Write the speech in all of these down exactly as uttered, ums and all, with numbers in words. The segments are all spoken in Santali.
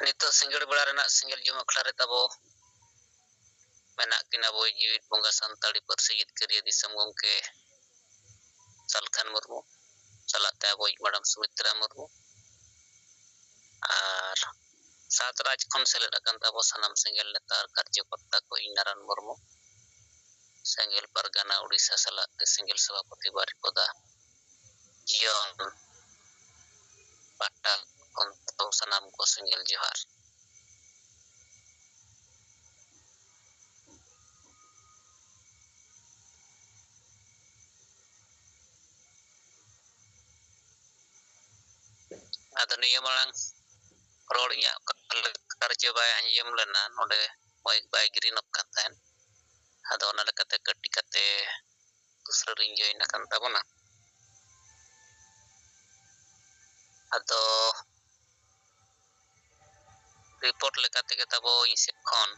ᱱᱤᱛᱚᱜ ᱥᱤᱸᱜᱟᱹᱲ ᱵᱮᱲᱟ ᱨᱮᱱᱟᱜ ᱥᱮᱸᱜᱮᱞ ᱡᱚᱢ ᱟᱠᱷᱲᱟ ᱨᱮ ᱛᱟᱵᱚ ᱢᱮᱱᱟᱜ ᱠᱤᱱ ᱟᱵᱚᱭᱤᱡ ᱡᱤᱣᱤᱫ ᱵᱚᱸᱜᱟ ᱥᱟᱱᱛᱟᱲᱤ ᱯᱟᱹᱨᱥᱤ ᱡᱤᱛᱠᱟᱹᱨᱤᱭᱟᱹ ᱫᱤᱥᱚᱢ ᱜᱚᱢᱠᱮ ᱥᱟᱞᱠᱷᱟᱱ ᱢᱩᱨᱢᱩ, ᱥᱟᱞᱟᱜ ᱛᱮ ᱟᱵᱚᱭᱤᱡ ᱢᱮᱰᱟᱢ ᱥᱩᱢᱤᱛᱨᱟ ᱢᱩᱨᱢᱩ, ᱟᱨ ᱥᱟᱛ ᱨᱟᱡᱽ ᱠᱷᱚᱱ ᱥᱮᱞᱮᱫ ᱟᱠᱟᱱ ᱛᱟᱵᱚ ᱥᱟᱱᱟᱢ ᱥᱮᱸᱜᱮᱞ ᱱᱮᱛᱟ ᱟᱨ ᱠᱟᱨᱡᱚᱠᱚᱨᱛᱟ ᱠᱚ, ᱤᱧ ᱱᱟᱨᱟᱱ ᱢᱩᱨᱢᱩ, ᱥᱮᱸᱜᱮᱞ ᱯᱟᱨᱜᱟᱱᱟ ᱩᱲᱤᱥᱥᱟ ᱥᱟᱞᱟᱜ ᱛᱮ ᱥᱮᱸᱜᱮᱞ ᱥᱚᱵᱷᱟᱯᱚᱛᱤ ᱵᱟᱨᱤᱯᱚᱫᱟ ᱡᱤᱭᱚᱱ ᱯᱟᱦᱴᱟ ᱠᱷᱚᱱ ᱛᱟᱵᱚ ᱥᱟᱱᱟᱢ ᱠᱚ ᱥᱮᱸᱜᱮᱞ ᱡᱚᱦᱟᱨ᱾ ᱟᱫᱚ ᱱᱤᱭᱟᱹ ᱢᱟᱲᱟᱝ ᱨᱚᱲ ᱤᱧᱟᱹᱜ ᱚᱠᱟ ᱞᱮᱠᱟ ᱨᱮᱪᱚ ᱵᱟᱭ ᱟᱸᱡᱚᱢ ᱞᱮᱱᱟ, ᱱᱚᱰᱮ ᱢᱟᱭᱤᱠ ᱵᱟᱭ ᱜᱨᱤᱱᱚᱜ ᱠᱟᱱ ᱛᱟᱦᱮᱸᱫ᱾ ᱟᱫᱚ ᱚᱱᱟ ᱞᱮᱠᱟᱛᱮ ᱠᱟᱹᱴᱤᱡ ᱠᱟᱛᱮ ᱫᱚᱥᱨᱟ ᱨᱤᱧ ᱡᱚᱭᱮᱱ ᱟᱠᱟᱱ ᱛᱟᱵᱚᱱᱟ᱾ ᱟᱫᱚ ᱨᱤᱯᱳᱨᱴ ᱞᱮᱠᱟ ᱛᱮᱜᱮ ᱛᱟᱵᱚ ᱤᱧ ᱥᱮᱫ ᱠᱷᱚᱱ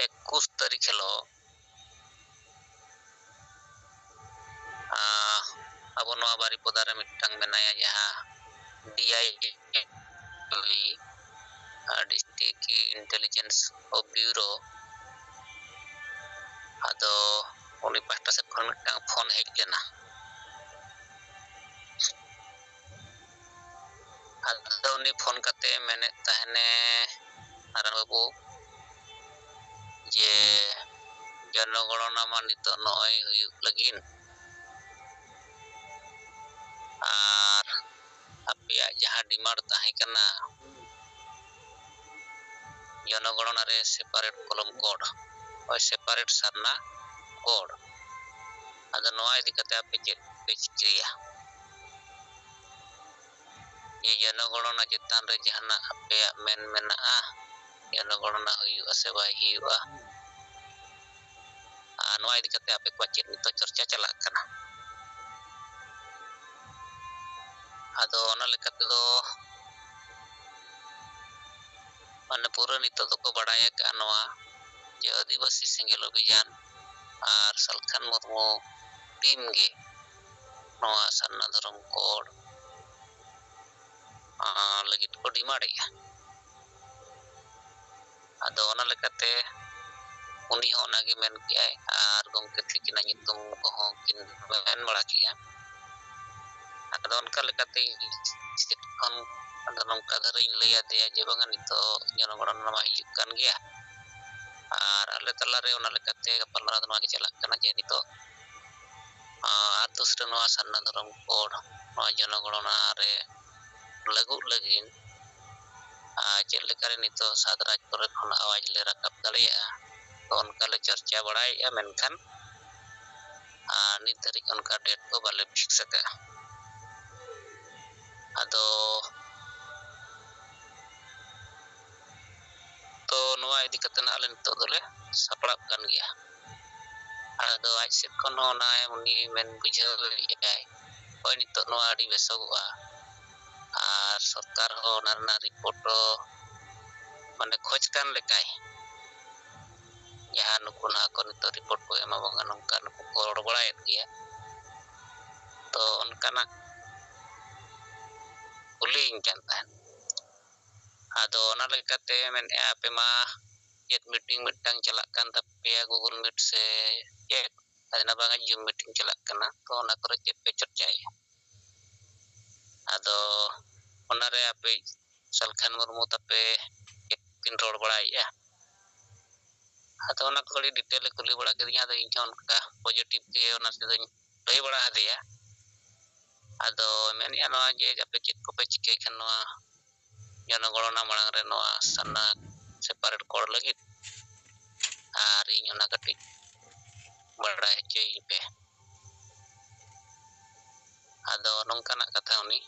ᱮᱠᱩᱥ ᱛᱟᱹᱨᱤᱠᱷ ᱦᱤᱞᱳᱜ, ᱟᱸ, ᱟᱵᱚ ᱱᱚᱣᱟ ᱵᱟᱨᱤᱯᱚᱫᱟ ᱨᱮ ᱢᱤᱫᱴᱟᱝ ᱢᱮᱱᱟᱭᱟ, ᱡᱟᱦᱟᱸ ᱰᱤ ᱟᱭ ᱵᱤ, ᱟᱸ, District Intelligence of Bureau, ᱟᱫᱚ ᱩᱱᱤ ᱯᱟᱦᱴᱟ ᱥᱮᱫ ᱠᱷᱚᱱ ᱢᱤᱫᱴᱟᱝ ᱯᱷᱳᱱ ᱦᱮᱡ ᱞᱮᱱᱟ᱾ ᱟᱫᱚ ᱩᱱᱤ ᱯᱷᱳᱱ ᱠᱟᱛᱮ ᱢᱮᱱᱮᱫ ᱛᱟᱦᱮᱱᱮ, ᱱᱟᱨᱟᱱ ᱵᱟᱹᱵᱩ, ᱡᱮ ᱡᱚᱱᱚᱜᱚᱬᱚᱱᱟ ᱢᱟ ᱱᱤᱛᱚᱜ ᱱᱚᱜᱼᱚᱭ ᱦᱩᱭᱩᱜ ᱞᱟᱹᱜᱤᱫ, ᱟᱨ ᱟᱯᱮᱭᱟᱜ ᱡᱟᱦᱟᱸ demand ᱛᱟᱦᱮᱸ ᱠᱟᱱᱟ ᱡᱚᱱᱚᱜᱚᱬᱚᱱᱟ ᱨᱮ separate column code, ᱦᱳᱭ, separate ᱥᱟᱨᱱᱟ code, ᱟᱫᱚ ᱱᱚᱣᱟ ᱤᱫᱤ ᱠᱟᱛᱮ ᱟᱯᱮ ᱪᱮᱫ ᱯᱮ ᱪᱤᱠᱟᱹᱭᱟ? ᱡᱮ ᱡᱚᱱᱚᱜᱚᱬᱚᱱᱟ ᱪᱮᱛᱟᱱ ᱨᱮ ᱡᱟᱦᱟᱱᱟᱜ ᱟᱯᱮᱭᱟᱜ ᱢᱮᱱ ᱢᱮᱱᱟᱜᱼᱟ, ᱡᱚᱱᱚᱜᱚᱬᱚᱱᱟ ᱦᱩᱭᱩᱜᱼᱟ ᱥᱮ ᱵᱟᱭ ᱦᱩᱭᱩᱜᱼᱟ, ᱟᱨ ᱱᱚᱣᱟ ᱤᱫᱤ ᱠᱟᱛᱮ ᱟᱯᱮ ᱠᱚᱣᱟᱜ ᱪᱮᱫ ᱱᱤᱛᱚᱜ ᱪᱚᱨᱪᱟ ᱪᱟᱞᱟᱜ ᱠᱟᱱᱟ? ᱟᱫᱚ ᱚᱱᱟ ᱞᱮᱠᱟ ᱛᱮᱫᱚ ᱢᱟᱱᱮ ᱯᱩᱨᱟᱹ ᱱᱤᱛᱚᱜ ᱫᱚᱠᱚ ᱵᱟᱲᱟᱭ ᱟᱠᱟᱫᱼᱟ ᱱᱚᱣᱟ, ᱡᱮ ᱟᱹᱫᱤᱵᱟᱹᱥᱤ ᱥᱮᱸᱜᱮᱞ ᱚᱵᱷᱤᱡᱟᱱ ᱟᱨ ᱥᱟᱞᱠᱷᱟᱱ ᱢᱩᱨᱢᱩ ᱴᱤᱢ ᱜᱮ ᱱᱚᱣᱟ ᱥᱟᱨᱱᱟ ᱫᱷᱚᱨᱚᱢ ᱠᱳᱰ ᱞᱟᱹᱜᱤᱫ ᱠᱚ ᱰᱤᱢᱟᱱᱰᱮᱜᱼᱟ᱾ ᱟᱫᱚ ᱚᱱᱟ ᱞᱮᱠᱟᱛᱮ ᱩᱱᱤ ᱦᱚᱸ ᱚᱱᱟᱜᱮ ᱢᱮᱱ ᱠᱮᱜᱼᱟᱭ ᱟᱨ ᱜᱚᱢᱠᱮ ᱛᱤᱠᱤᱱᱟᱜ ᱧᱩᱛᱩᱢ ᱠᱚᱦᱚᱸ ᱠᱤᱱ ᱢᱮᱱ ᱵᱟᱲᱟ ᱠᱮᱜᱼᱟ᱾ ᱟᱫᱚ ᱚᱱᱠᱟ ᱞᱮᱠᱟᱛᱮ ᱤᱧ ᱥᱮᱫ ᱠᱷᱚᱱ ᱟᱫᱚ ᱱᱚᱝᱠᱟ ᱫᱷᱟᱨᱟᱧ ᱞᱟᱹᱭ ᱟᱫᱮᱭᱟ ᱡᱮ ᱵᱟᱝᱟ, ᱱᱤᱛᱚᱜ ᱡᱚᱱᱚᱜᱚᱬᱚᱱᱟ ᱢᱟ ᱦᱤᱡᱩᱜ ᱠᱟᱱ ᱜᱮᱭᱟ, ᱟᱨ ᱟᱞᱮ ᱛᱟᱞᱟᱨᱮ ᱚᱱᱟ ᱞᱮᱠᱟᱛᱮ ᱜᱟᱯᱟᱞᱢᱟᱨᱟᱣ ᱫᱚ ᱱᱚᱣᱟ ᱜᱮ ᱪᱟᱞᱟᱜ ᱠᱟᱱᱟ ᱡᱮ ᱱᱤᱛᱚᱜ ᱟᱛᱳ ᱥᱩᱨ ᱨᱮ ᱱᱚᱣᱟ ᱥᱟᱨᱱᱟ ᱫᱷᱚᱨᱚᱢ ᱠᱳᱰ ᱱᱚᱣᱟ ᱡᱚᱱᱚᱜᱚᱬᱚᱱᱟ ᱨᱮ ᱞᱟᱹᱜᱩᱜ ᱞᱟᱹᱜᱤᱫ ᱟᱨ ᱪᱮᱫ ᱞᱮᱠᱟᱨᱮ ᱱᱤᱛᱚᱜ ᱥᱟᱛ ᱨᱟᱡᱽ ᱠᱚᱨᱮ ᱠᱷᱚᱱ ᱟᱣᱟᱡᱽ ᱞᱮ ᱨᱟᱠᱟᱵ ᱫᱟᱲᱮᱭᱟᱜᱼᱟ, ᱛᱚ ᱚᱱᱠᱟ ᱞᱮ ᱪᱚᱨᱪᱟ ᱵᱟᱲᱟᱭᱮᱫᱼᱟ, ᱢᱮᱱᱠᱷᱟᱱ ᱟᱨ ᱱᱤᱛ ᱫᱷᱟᱹᱨᱤᱡ ᱚᱱᱠᱟ ᱰᱮᱴ ᱠᱚ ᱵᱟᱞᱮ ᱯᱷᱤᱠᱥ ᱟᱠᱟᱫᱼᱟ᱾ ᱟᱫᱚ ᱛᱚ ᱱᱚᱣᱟ ᱤᱫᱤ ᱠᱟᱛᱮ ᱱᱟᱜ ᱟᱞᱮ ᱱᱤᱛᱚᱜ ᱫᱚᱞᱮ ᱥᱟᱯᱲᱟᱜ ᱠᱟᱱ ᱜᱮᱭᱟ᱾ ᱟᱫᱚ ᱟᱡ ᱥᱮᱫ ᱠᱷᱚᱱ ᱦᱚᱸ ᱚᱱᱟ ᱩᱱᱤ ᱢᱮᱱ ᱵᱩᱡᱷᱟᱹᱣ ᱞᱮᱫᱼᱟᱭ, ᱦᱳᱭ, ᱱᱤᱛᱚᱜ ᱱᱚᱣᱟ ᱟᱹᱰᱤ ᱵᱮᱥᱚᱜᱚᱜᱼᱟ, ᱟᱨ ᱥᱚᱨᱠᱟᱨ ᱦᱚᱸ ᱚᱱᱟ ᱨᱮᱱᱟᱜ ᱨᱤᱯᱳᱨᱴ ᱫᱚ ᱢᱟᱱᱮ ᱠᱷᱚᱡᱽ ᱠᱟᱱ ᱞᱮᱠᱟᱭ, ᱡᱟᱦᱟᱸ ᱱᱩᱠᱩ ᱱᱟᱦᱟᱜ ᱠᱚ ᱱᱤᱛᱚᱜ ᱨᱤᱯᱳᱨᱴ ᱠᱚ ᱮᱢᱟ ᱵᱚᱱ ᱠᱟᱱᱟ, ᱱᱚᱝᱠᱟ ᱱᱩᱠᱩ ᱠᱚ ᱨᱚᱲ ᱵᱟᱲᱟᱭᱮᱫ ᱜᱮᱭᱟ᱾ ᱛᱚ ᱚᱱᱠᱟᱱᱟᱜ ᱠᱩᱞᱤᱭᱤᱧ ᱠᱟᱱ ᱛᱟᱦᱮᱸᱫ᱾ ᱟᱫᱚ ᱚᱱᱟ ᱞᱮᱠᱟᱛᱮ ᱢᱮᱱᱮᱫᱼᱟ, ᱟᱯᱮ ᱢᱟ ᱪᱮᱫ ᱢᱤᱴᱤᱝ ᱢᱤᱫᱴᱟᱝ ᱪᱟᱞᱟᱜ ᱠᱟᱱ ᱛᱟᱯᱮᱭᱟ, ᱜᱩᱜᱩᱞ ᱢᱤᱴ ᱥᱮ ᱪᱮᱫ? ᱟᱫᱚ ᱚᱱᱟ ᱵᱟᱝᱟ, ᱡᱩᱢ ᱢᱤᱴᱤᱝ ᱪᱟᱞᱟᱜ ᱠᱟᱱᱟ, ᱛᱚ ᱚᱱᱟ ᱠᱚᱨᱮ ᱪᱮᱫ ᱯᱮ ᱪᱚᱨᱪᱟᱭᱮᱫᱼᱟ? ᱟᱫᱚ ᱚᱱᱟᱨᱮ ᱟᱯᱮ ᱥᱟᱞᱠᱷᱟᱱ ᱢᱩᱨᱢᱩ ᱛᱟᱯᱮ ᱪᱮᱫ ᱠᱤᱱ ᱨᱚᱲ ᱵᱟᱲᱟᱭᱮᱫᱼᱟ? ᱟᱫᱚ ᱚᱱᱟ ᱠᱚ ᱟᱹᱰᱤ ᱰᱤᱴᱮᱞ ᱮ ᱠᱩᱞᱤ ᱵᱟᱲᱟ ᱠᱤᱫᱤᱧᱟ᱾ ᱟᱫᱚ ᱤᱧ ᱦᱚᱸ ᱚᱱᱠᱟ ᱯᱚᱡᱤᱴᱤᱵᱷ ᱜᱮ ᱚᱱᱟ ᱛᱮᱫᱚᱧ ᱞᱟᱹᱭ ᱵᱟᱲᱟ ᱟᱫᱮᱭᱟ᱾ ᱟᱫᱚ ᱢᱮᱱᱮᱫᱼᱟ ᱱᱚᱣᱟ ᱡᱮ ᱟᱯᱮ ᱪᱮᱫ ᱠᱚᱯᱮ ᱪᱤᱠᱟᱹᱭ ᱠᱷᱟᱱ ᱱᱚᱣᱟ ᱡᱚᱱᱚᱜᱚᱬᱚᱱᱟ ᱢᱟᱲᱟᱝ ᱨᱮ ᱱᱚᱣᱟ ᱥᱟᱨᱱᱟ ᱥᱮᱯᱟᱨᱮᱴ ᱠᱳᱰ ᱞᱟᱹᱜᱤᱫ, ᱟᱨ ᱤᱧ ᱚᱱᱟ ᱠᱟᱹᱴᱤᱡ ᱵᱟᱲᱟᱭ ᱦᱚᱪᱚᱭᱤᱧ ᱯᱮ᱾ ᱟᱫᱚ ᱱᱚᱝᱠᱟᱱᱟᱜ ᱠᱟᱛᱷᱟ ᱩᱱᱤ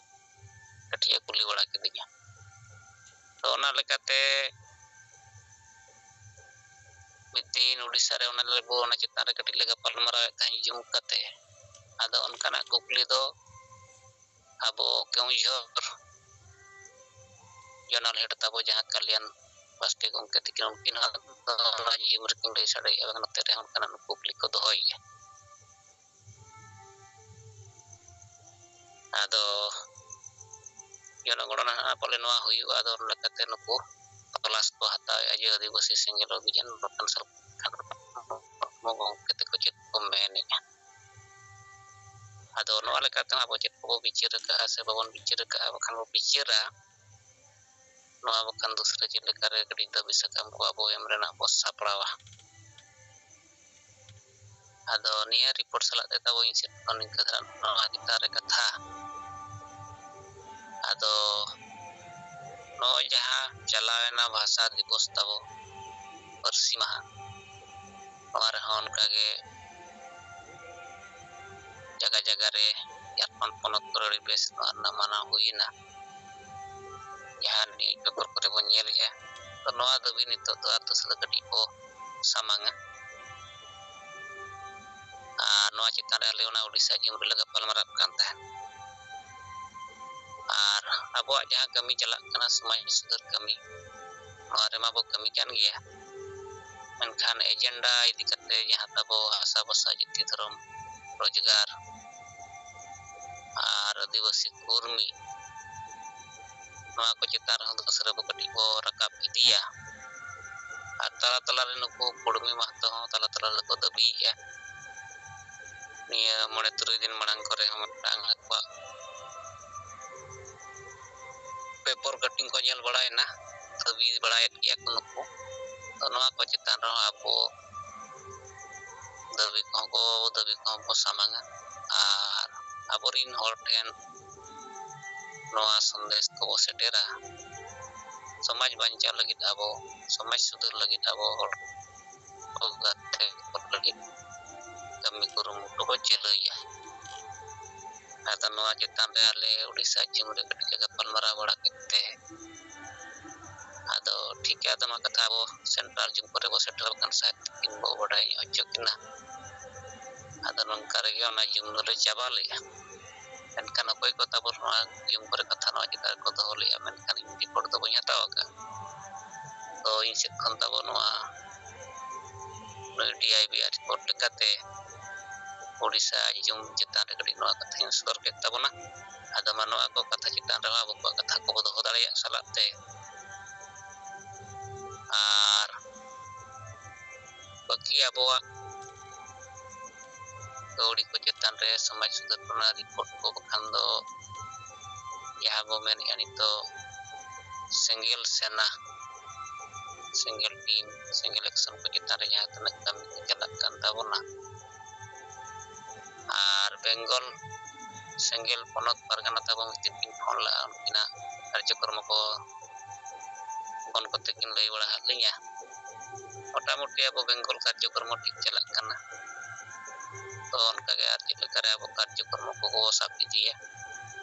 ᱠᱟᱹᱴᱤᱡ ᱮ ᱠᱩᱞᱤ ᱵᱟᱲᱟ ᱠᱤᱫᱤᱧᱟ᱾ ᱛᱚ ᱚᱱᱟ ᱞᱮᱠᱟᱛᱮ ᱢᱤᱫ ᱫᱤᱱ ᱩᱰᱤᱥᱥᱟ ᱨᱮ ᱚᱱᱟ ᱞᱮ, ᱚᱱᱟ ᱪᱮᱛᱟᱱ ᱨᱮ ᱠᱟᱹᱴᱤᱡ ᱞᱮ ᱜᱟᱯᱟᱞ ᱢᱟᱨᱟᱣᱮᱫ ᱛᱟᱦᱮᱸᱫ ᱡᱩᱢ ᱠᱟᱛᱮ᱾ ᱟᱫᱚ ᱚᱱᱠᱟᱱᱟᱜ ᱠᱩᱠᱞᱤ ᱫᱚ ᱟᱵᱚ ᱠᱮᱣᱚᱱᱡᱷᱚᱨ ᱡᱚᱱᱟᱞ ᱦᱮᱰ ᱛᱟᱵᱚ ᱡᱟᱦᱟᱸ ᱠᱟᱞᱭᱟᱱ ᱵᱟᱥᱠᱮ ᱜᱚᱢᱠᱮ ᱛᱟᱹᱠᱤᱱ, ᱩᱱᱠᱤᱱ ᱦᱚᱸ ᱱᱚᱣᱟ ᱡᱤᱢ ᱨᱮᱠᱤᱱ ᱞᱟᱹᱭ ᱥᱟᱰᱮᱭᱮᱫᱼᱟ, ᱱᱚᱛᱮ ᱨᱮᱦᱚᱸ ᱚᱱᱠᱟᱱᱟᱜ ᱠᱩᱠᱞᱤ ᱠᱚ ᱫᱚᱦᱚᱭᱮᱫᱼᱟ᱾ ᱟᱫᱚ ᱡᱚᱱᱚᱜᱚᱬᱚᱱᱟ ᱯᱟᱞᱮ ᱱᱚᱣᱟ ᱦᱩᱭᱩᱜᱼᱟ᱾ ᱟᱫᱚ ᱚᱱᱟ ᱞᱮᱠᱟᱛᱮ ᱱᱩᱠᱩ ᱛᱚᱞᱟᱥ ᱠᱚ ᱦᱟᱛᱟᱣᱮᱫᱼᱟ ᱡᱮ ᱟᱹᱫᱤᱵᱟᱹᱥᱤ ᱥᱮᱸᱜᱮᱞ ᱚᱵᱷᱤᱡᱟᱱ ᱵᱟᱠᱷᱟᱱ ᱥᱚᱨᱠᱟᱨ ᱦᱚᱲᱢᱚ ᱜᱚᱢᱠᱮ ᱛᱟᱠᱚ ᱪᱮᱫ ᱠᱚ ᱢᱮᱱᱮᱫᱼᱟ᱾ ᱟᱫᱚ ᱱᱚᱣᱟ ᱞᱮᱠᱟᱛᱮ ᱟᱵᱚ ᱪᱮᱫ ᱠᱚᱵᱚ ᱵᱤᱪᱟᱹᱨ ᱟᱠᱟᱫᱼᱟ ᱥᱮ ᱵᱟᱵᱚᱱ ᱵᱤᱪᱟᱹᱨ ᱟᱠᱟᱫᱼᱟ, ᱵᱟᱠᱷᱟᱱ ᱵᱚ ᱵᱤᱪᱟᱹᱨᱟ, ᱱᱚᱣᱟ ᱵᱟᱠᱷᱟᱱ ᱫᱚᱥᱨᱟ ᱪᱮᱫ ᱞᱮᱠᱟᱨᱮ ᱠᱟᱹᱴᱤᱡ ᱫᱟᱹᱵᱤ ᱥᱟᱠᱟᱢ ᱠᱚ ᱟᱵᱚ ᱮᱢ ᱨᱮᱱᱟᱜ ᱵᱚ ᱥᱟᱯᱲᱟᱣᱟ᱾ ᱟᱫᱚ ᱱᱤᱭᱟᱹ ᱨᱤᱯᱳᱨᱴ ᱥᱟᱞᱟᱜ ᱛᱮ ᱛᱟᱵᱚ ᱤᱧ ᱥᱮᱫ ᱠᱷᱚᱱ ᱱᱤᱝᱠᱟᱹ ᱫᱷᱟᱨᱟ ᱱᱚᱣᱟ ᱪᱮᱛᱟᱱ ᱨᱮ ᱠᱟᱛᱷᱟ᱾ ᱟᱫᱚ ᱱᱚᱜᱼᱚᱭ ᱡᱟᱦᱟᱸ ᱪᱟᱞᱟᱣᱮᱱᱟ ᱵᱷᱟᱥᱟ ᱫᱤᱵᱚᱥ ᱛᱟᱵᱚ, ᱯᱟᱹᱨᱥᱤ ᱢᱟᱦᱟ, ᱱᱚᱣᱟ ᱨᱮᱦᱚᱸ ᱚᱱᱠᱟᱜᱮ ᱡᱟᱭᱜᱟ ᱡᱟᱭᱜᱟ ᱨᱮ ᱡᱷᱟᱲᱠᱷᱚᱸᱰ ᱯᱚᱱᱚᱛ ᱠᱚᱨᱮ ᱟᱹᱰᱤ ᱵᱮᱥ ᱱᱚᱣᱟ ᱨᱮᱱᱟᱜ ᱢᱟᱱᱟᱣ ᱦᱩᱭᱮᱱᱟ, ᱡᱟᱦᱟᱸ ᱱᱤᱭᱩᱡᱽ ᱯᱮᱯᱟᱨ ᱠᱚᱨᱮ ᱵᱚᱱ ᱧᱮᱞᱮᱫᱼᱟ᱾ ᱛᱚ ᱱᱚᱣᱟ ᱫᱟᱹᱵᱤ ᱱᱤᱛᱚᱜ ᱫᱚ ᱟᱛᱳ ᱥᱟᱞᱟᱜ ᱠᱟᱹᱴᱤᱡ ᱵᱚ ᱥᱟᱢᱟᱝᱟ᱾ ᱟᱨ ᱱᱚᱣᱟ ᱪᱮᱛᱟᱱ ᱨᱮ ᱟᱞᱮ ᱚᱱᱟ ᱳᱰᱤᱥᱟ ᱡᱤᱢ ᱨᱮᱞᱮ ᱜᱟᱯᱟᱞ ᱢᱟᱨᱟᱜ ᱠᱟᱱ ᱛᱟᱦᱮᱸᱫ᱾ ᱟᱨ ᱟᱵᱚᱣᱟᱜ ᱡᱟᱦᱟᱸ ᱠᱟᱹᱢᱤ ᱪᱟᱞᱟᱜ ᱠᱟᱱᱟ, ᱥᱚᱢᱟᱡᱽ ᱥᱩᱫᱷᱟᱹᱨ ᱠᱟᱹᱢᱤ, ᱱᱚᱣᱟ ᱨᱮᱢᱟ ᱵᱚ ᱠᱟᱹᱢᱤ ᱠᱟᱱ ᱜᱮᱭᱟ, ᱢᱮᱱᱠᱷᱟᱱ ᱮᱡᱮᱱᱰᱟ ᱤᱫᱤ ᱠᱟᱛᱮ ᱡᱟᱦᱟᱸ ᱛᱟᱵᱚ ᱦᱟᱥᱟ ᱵᱷᱟᱥᱟ, ᱡᱟᱹᱛᱤ, ᱫᱷᱚᱨᱚᱢ, ᱨᱳᱡᱽᱜᱟᱨ ᱟᱨ ᱟᱹᱫᱤᱵᱟᱹᱥᱤ ᱠᱩᱨᱢᱤ, ᱱᱚᱣᱟ ᱠᱚ ᱪᱮᱛᱟᱱ ᱨᱮᱦᱚᱸ ᱫᱚᱥᱨᱟ ᱵᱚ ᱠᱟᱹᱴᱤᱡ ᱵᱚ ᱨᱟᱠᱟᱵ ᱤᱫᱤᱭᱟ᱾ ᱟᱨ ᱛᱟᱞᱟ ᱛᱟᱞᱟ ᱨᱮ ᱱᱩᱠᱩ ᱠᱩᱲᱢᱤ ᱢᱟᱦᱟᱛᱚ ᱦᱚᱸ ᱛᱟᱞᱟ ᱛᱟᱞᱟ ᱨᱮᱠᱚ ᱫᱟᱹᱵᱤᱭᱮᱫᱼᱟ᱾ ᱱᱤᱭᱟᱹ ᱢᱚᱬᱮ ᱛᱩᱨᱩᱭ ᱫᱤᱱ ᱢᱟᱲᱟᱝ ᱠᱚᱨᱮ ᱦᱚᱸ ᱢᱤᱫᱴᱟᱝ ᱟᱠᱚᱣᱟᱜ ᱯᱮᱯᱟᱨ ᱠᱟᱴᱤᱝ ᱠᱚ ᱧᱮᱞ ᱵᱟᱲᱟᱭᱮᱱᱟ, ᱫᱟᱹᱵᱤ ᱵᱟᱲᱟᱭᱮᱫ ᱜᱮᱭᱟ ᱠᱚ ᱱᱩᱠᱩ᱾ ᱛᱚ ᱱᱚᱣᱟ ᱠᱚ ᱪᱮᱛᱟᱱ ᱨᱮᱦᱚᱸ ᱟᱵᱚ ᱫᱟᱹᱵᱤ ᱠᱚᱦᱚᱸ ᱠᱚ, ᱫᱟᱹᱵᱤ ᱠᱚᱦᱚᱸ ᱵᱚ ᱥᱟᱢᱟᱝᱟ ᱟᱨ ᱟᱵᱚᱨᱤᱱ ᱦᱚᱲ ᱴᱷᱮᱱ ᱱᱚᱣᱟ ᱥᱚᱱᱫᱮᱥ ᱠᱚᱵᱚ ᱥᱮᱴᱮᱨᱟ᱾ ᱥᱚᱢᱟᱡᱽ ᱵᱟᱧᱪᱟᱣ ᱞᱟᱹᱜᱤᱫ ᱟᱵᱚ, ᱥᱚᱢᱟᱡᱽ ᱥᱩᱫᱷᱟᱹᱨ ᱞᱟᱹᱜᱤᱫ ᱟᱵᱚ ᱦᱚᱲ ᱠᱚ ᱜᱟᱛᱮ ᱠᱚ ᱞᱟᱹᱜᱤᱫ ᱠᱟᱹᱢᱤ ᱠᱩᱨᱩᱢᱩᱴᱩ ᱵᱚ ᱪᱟᱹᱞᱩᱭᱟ᱾ ᱟᱫᱚ ᱱᱚᱣᱟ ᱪᱮᱛᱟᱱ ᱨᱮ ᱟᱞᱮ ᱩᱰᱤᱥᱟ ᱡᱤᱢ ᱨᱮ ᱠᱟᱹᱴᱤᱡ ᱞᱮ ᱜᱟᱯᱟᱞ ᱢᱟᱨᱟᱣ ᱵᱟᱲᱟ ᱠᱮᱫ ᱛᱮ, ᱟᱫᱚ ᱴᱷᱤᱠ ᱜᱮᱭᱟ, ᱟᱫᱚ ᱱᱚᱣᱟ ᱠᱟᱛᱷᱟ ᱟᱵᱚ ᱥᱮᱱᱴᱨᱟᱞ ᱡᱤᱢ ᱠᱚᱨᱮ ᱵᱚ ᱥᱮᱴᱮᱨ ᱟᱠᱟᱱ ᱥᱟᱭᱮᱫ ᱠᱤᱱ ᱵᱚ ᱵᱟᱰᱟᱭ ᱧᱚᱜ ᱦᱚᱪᱚ ᱠᱤᱱᱟ᱾ ᱟᱫᱚ ᱱᱚᱝᱠᱟ ᱨᱮᱜᱮ ᱚᱱᱟ ᱡᱤᱢ ᱫᱚᱞᱮ ᱪᱟᱵᱟ ᱞᱮᱜᱼᱟ᱾ ᱢᱮᱱᱠᱷᱟᱱ ᱚᱠᱚᱭ ᱠᱚ ᱛᱟᱵᱚᱱ ᱱᱚᱣᱟ ᱡᱤᱢ ᱠᱚᱨᱮ ᱠᱟᱛᱷᱟ ᱱᱚᱣᱟ ᱪᱮᱛᱟᱱ ᱨᱮᱠᱚ ᱫᱚᱦᱚ ᱞᱮᱜᱼᱟ, ᱢᱮᱱᱠᱷᱟᱱ ᱤᱧ ᱨᱤᱯᱳᱨᱴ ᱫᱚ ᱵᱟᱹᱧ ᱦᱟᱛᱟᱣ ᱟᱠᱟᱫᱼᱟ᱾ ᱛᱚ ᱤᱧ ᱥᱮᱫ ᱠᱷᱚᱱ ᱛᱟᱵᱚ ᱱᱚᱣᱟ ᱱᱩᱭ ᱰᱤ ᱟᱭ ᱵᱤ ᱟᱜ ᱨᱤᱯᱳᱨᱴ ᱞᱮᱠᱟᱛᱮ ᱳᱰᱤᱥᱟ ᱧᱩᱛᱩᱢ ᱪᱮᱛᱟᱱ ᱨᱮ ᱠᱟᱹᱴᱤᱡ ᱱᱚᱣᱟ ᱠᱟᱛᱷᱟᱧ ᱥᱚᱫᱚᱨ ᱠᱮᱫ ᱛᱟᱵᱚᱱᱟ᱾ ᱟᱫᱚ ᱢᱟ ᱱᱚᱣᱟ ᱠᱚ ᱠᱟᱛᱷᱟ ᱪᱮᱛᱟᱱ ᱨᱮᱦᱚᱸ ᱟᱵᱚ ᱠᱚᱣᱟᱜ ᱠᱟᱛᱷᱟ ᱠᱚᱵᱚ ᱫᱚᱦᱚ ᱫᱟᱲᱮᱭᱟᱜ ᱥᱟᱞᱟᱜ ᱛᱮ, ᱟᱨ ᱵᱟᱹᱠᱤ ᱟᱵᱚᱣᱟᱜ ᱠᱟᱹᱣᱰᱤ ᱠᱚ ᱪᱮᱛᱟᱱ ᱨᱮ ᱥᱚᱢᱟᱡᱽ ᱥᱩᱫᱷᱟᱹᱨ ᱨᱮᱱᱟᱜ ᱨᱤᱯᱳᱨᱴ ᱠᱚ, ᱵᱟᱠᱷᱟᱱ ᱫᱚ ᱡᱟᱦᱟᱸ ᱵᱚ ᱢᱮᱱᱮᱫᱼᱟ ᱱᱤᱛᱚᱜ ᱥᱮᱸᱜᱮᱞ ᱥᱮᱱᱟ, ᱥᱮᱸᱜᱮᱞ ᱴᱤᱢ, ᱥᱮᱸᱜᱮᱞ ᱮᱠᱥᱚᱱ ᱠᱚ ᱪᱮᱛᱟᱱ ᱨᱮ ᱡᱟᱦᱟᱸ ᱛᱤᱱᱟᱹᱜ ᱠᱟᱹᱢᱤ ᱠᱚ ᱪᱟᱞᱟᱜ ᱠᱟᱱ ᱛᱟᱵᱚᱱᱟ, ᱟᱨ ᱵᱮᱝᱜᱚᱞ ᱥᱮᱸᱜᱮᱞ ᱯᱚᱱᱚᱛ ᱯᱟᱨᱜᱟᱱᱟ ᱛᱟᱵᱚᱱ ᱩᱱᱠᱤᱱ ᱠᱤᱱ ᱯᱷᱳᱱ ᱞᱮᱫᱼᱟ, ᱩᱱᱠᱤᱱᱟᱜ ᱠᱟᱨᱡᱚᱠᱨᱚᱢ ᱠᱚ ᱯᱷᱳᱱ ᱠᱚᱛᱮ ᱠᱤᱱ ᱞᱟᱹᱭ ᱵᱟᱲᱟ ᱟᱫ ᱞᱤᱧᱟ᱾ ᱢᱚᱴᱟᱢᱩᱴᱤ ᱟᱵᱚ ᱵᱮᱝᱜᱚᱞ ᱠᱟᱨᱡᱚᱠᱨᱚᱢ ᱴᱷᱤᱠ ᱪᱟᱞᱟᱜ ᱠᱟᱱᱟ᱾ ᱛᱚ ᱚᱱᱠᱟᱜᱮ ᱟᱨ ᱪᱮᱫ ᱞᱮᱠᱟᱨᱮ ᱟᱵᱚ ᱠᱟᱨᱡᱚᱠᱨᱚᱢ ᱠᱚᱵᱚ ᱥᱟᱵ ᱤᱫᱤᱭᱟ,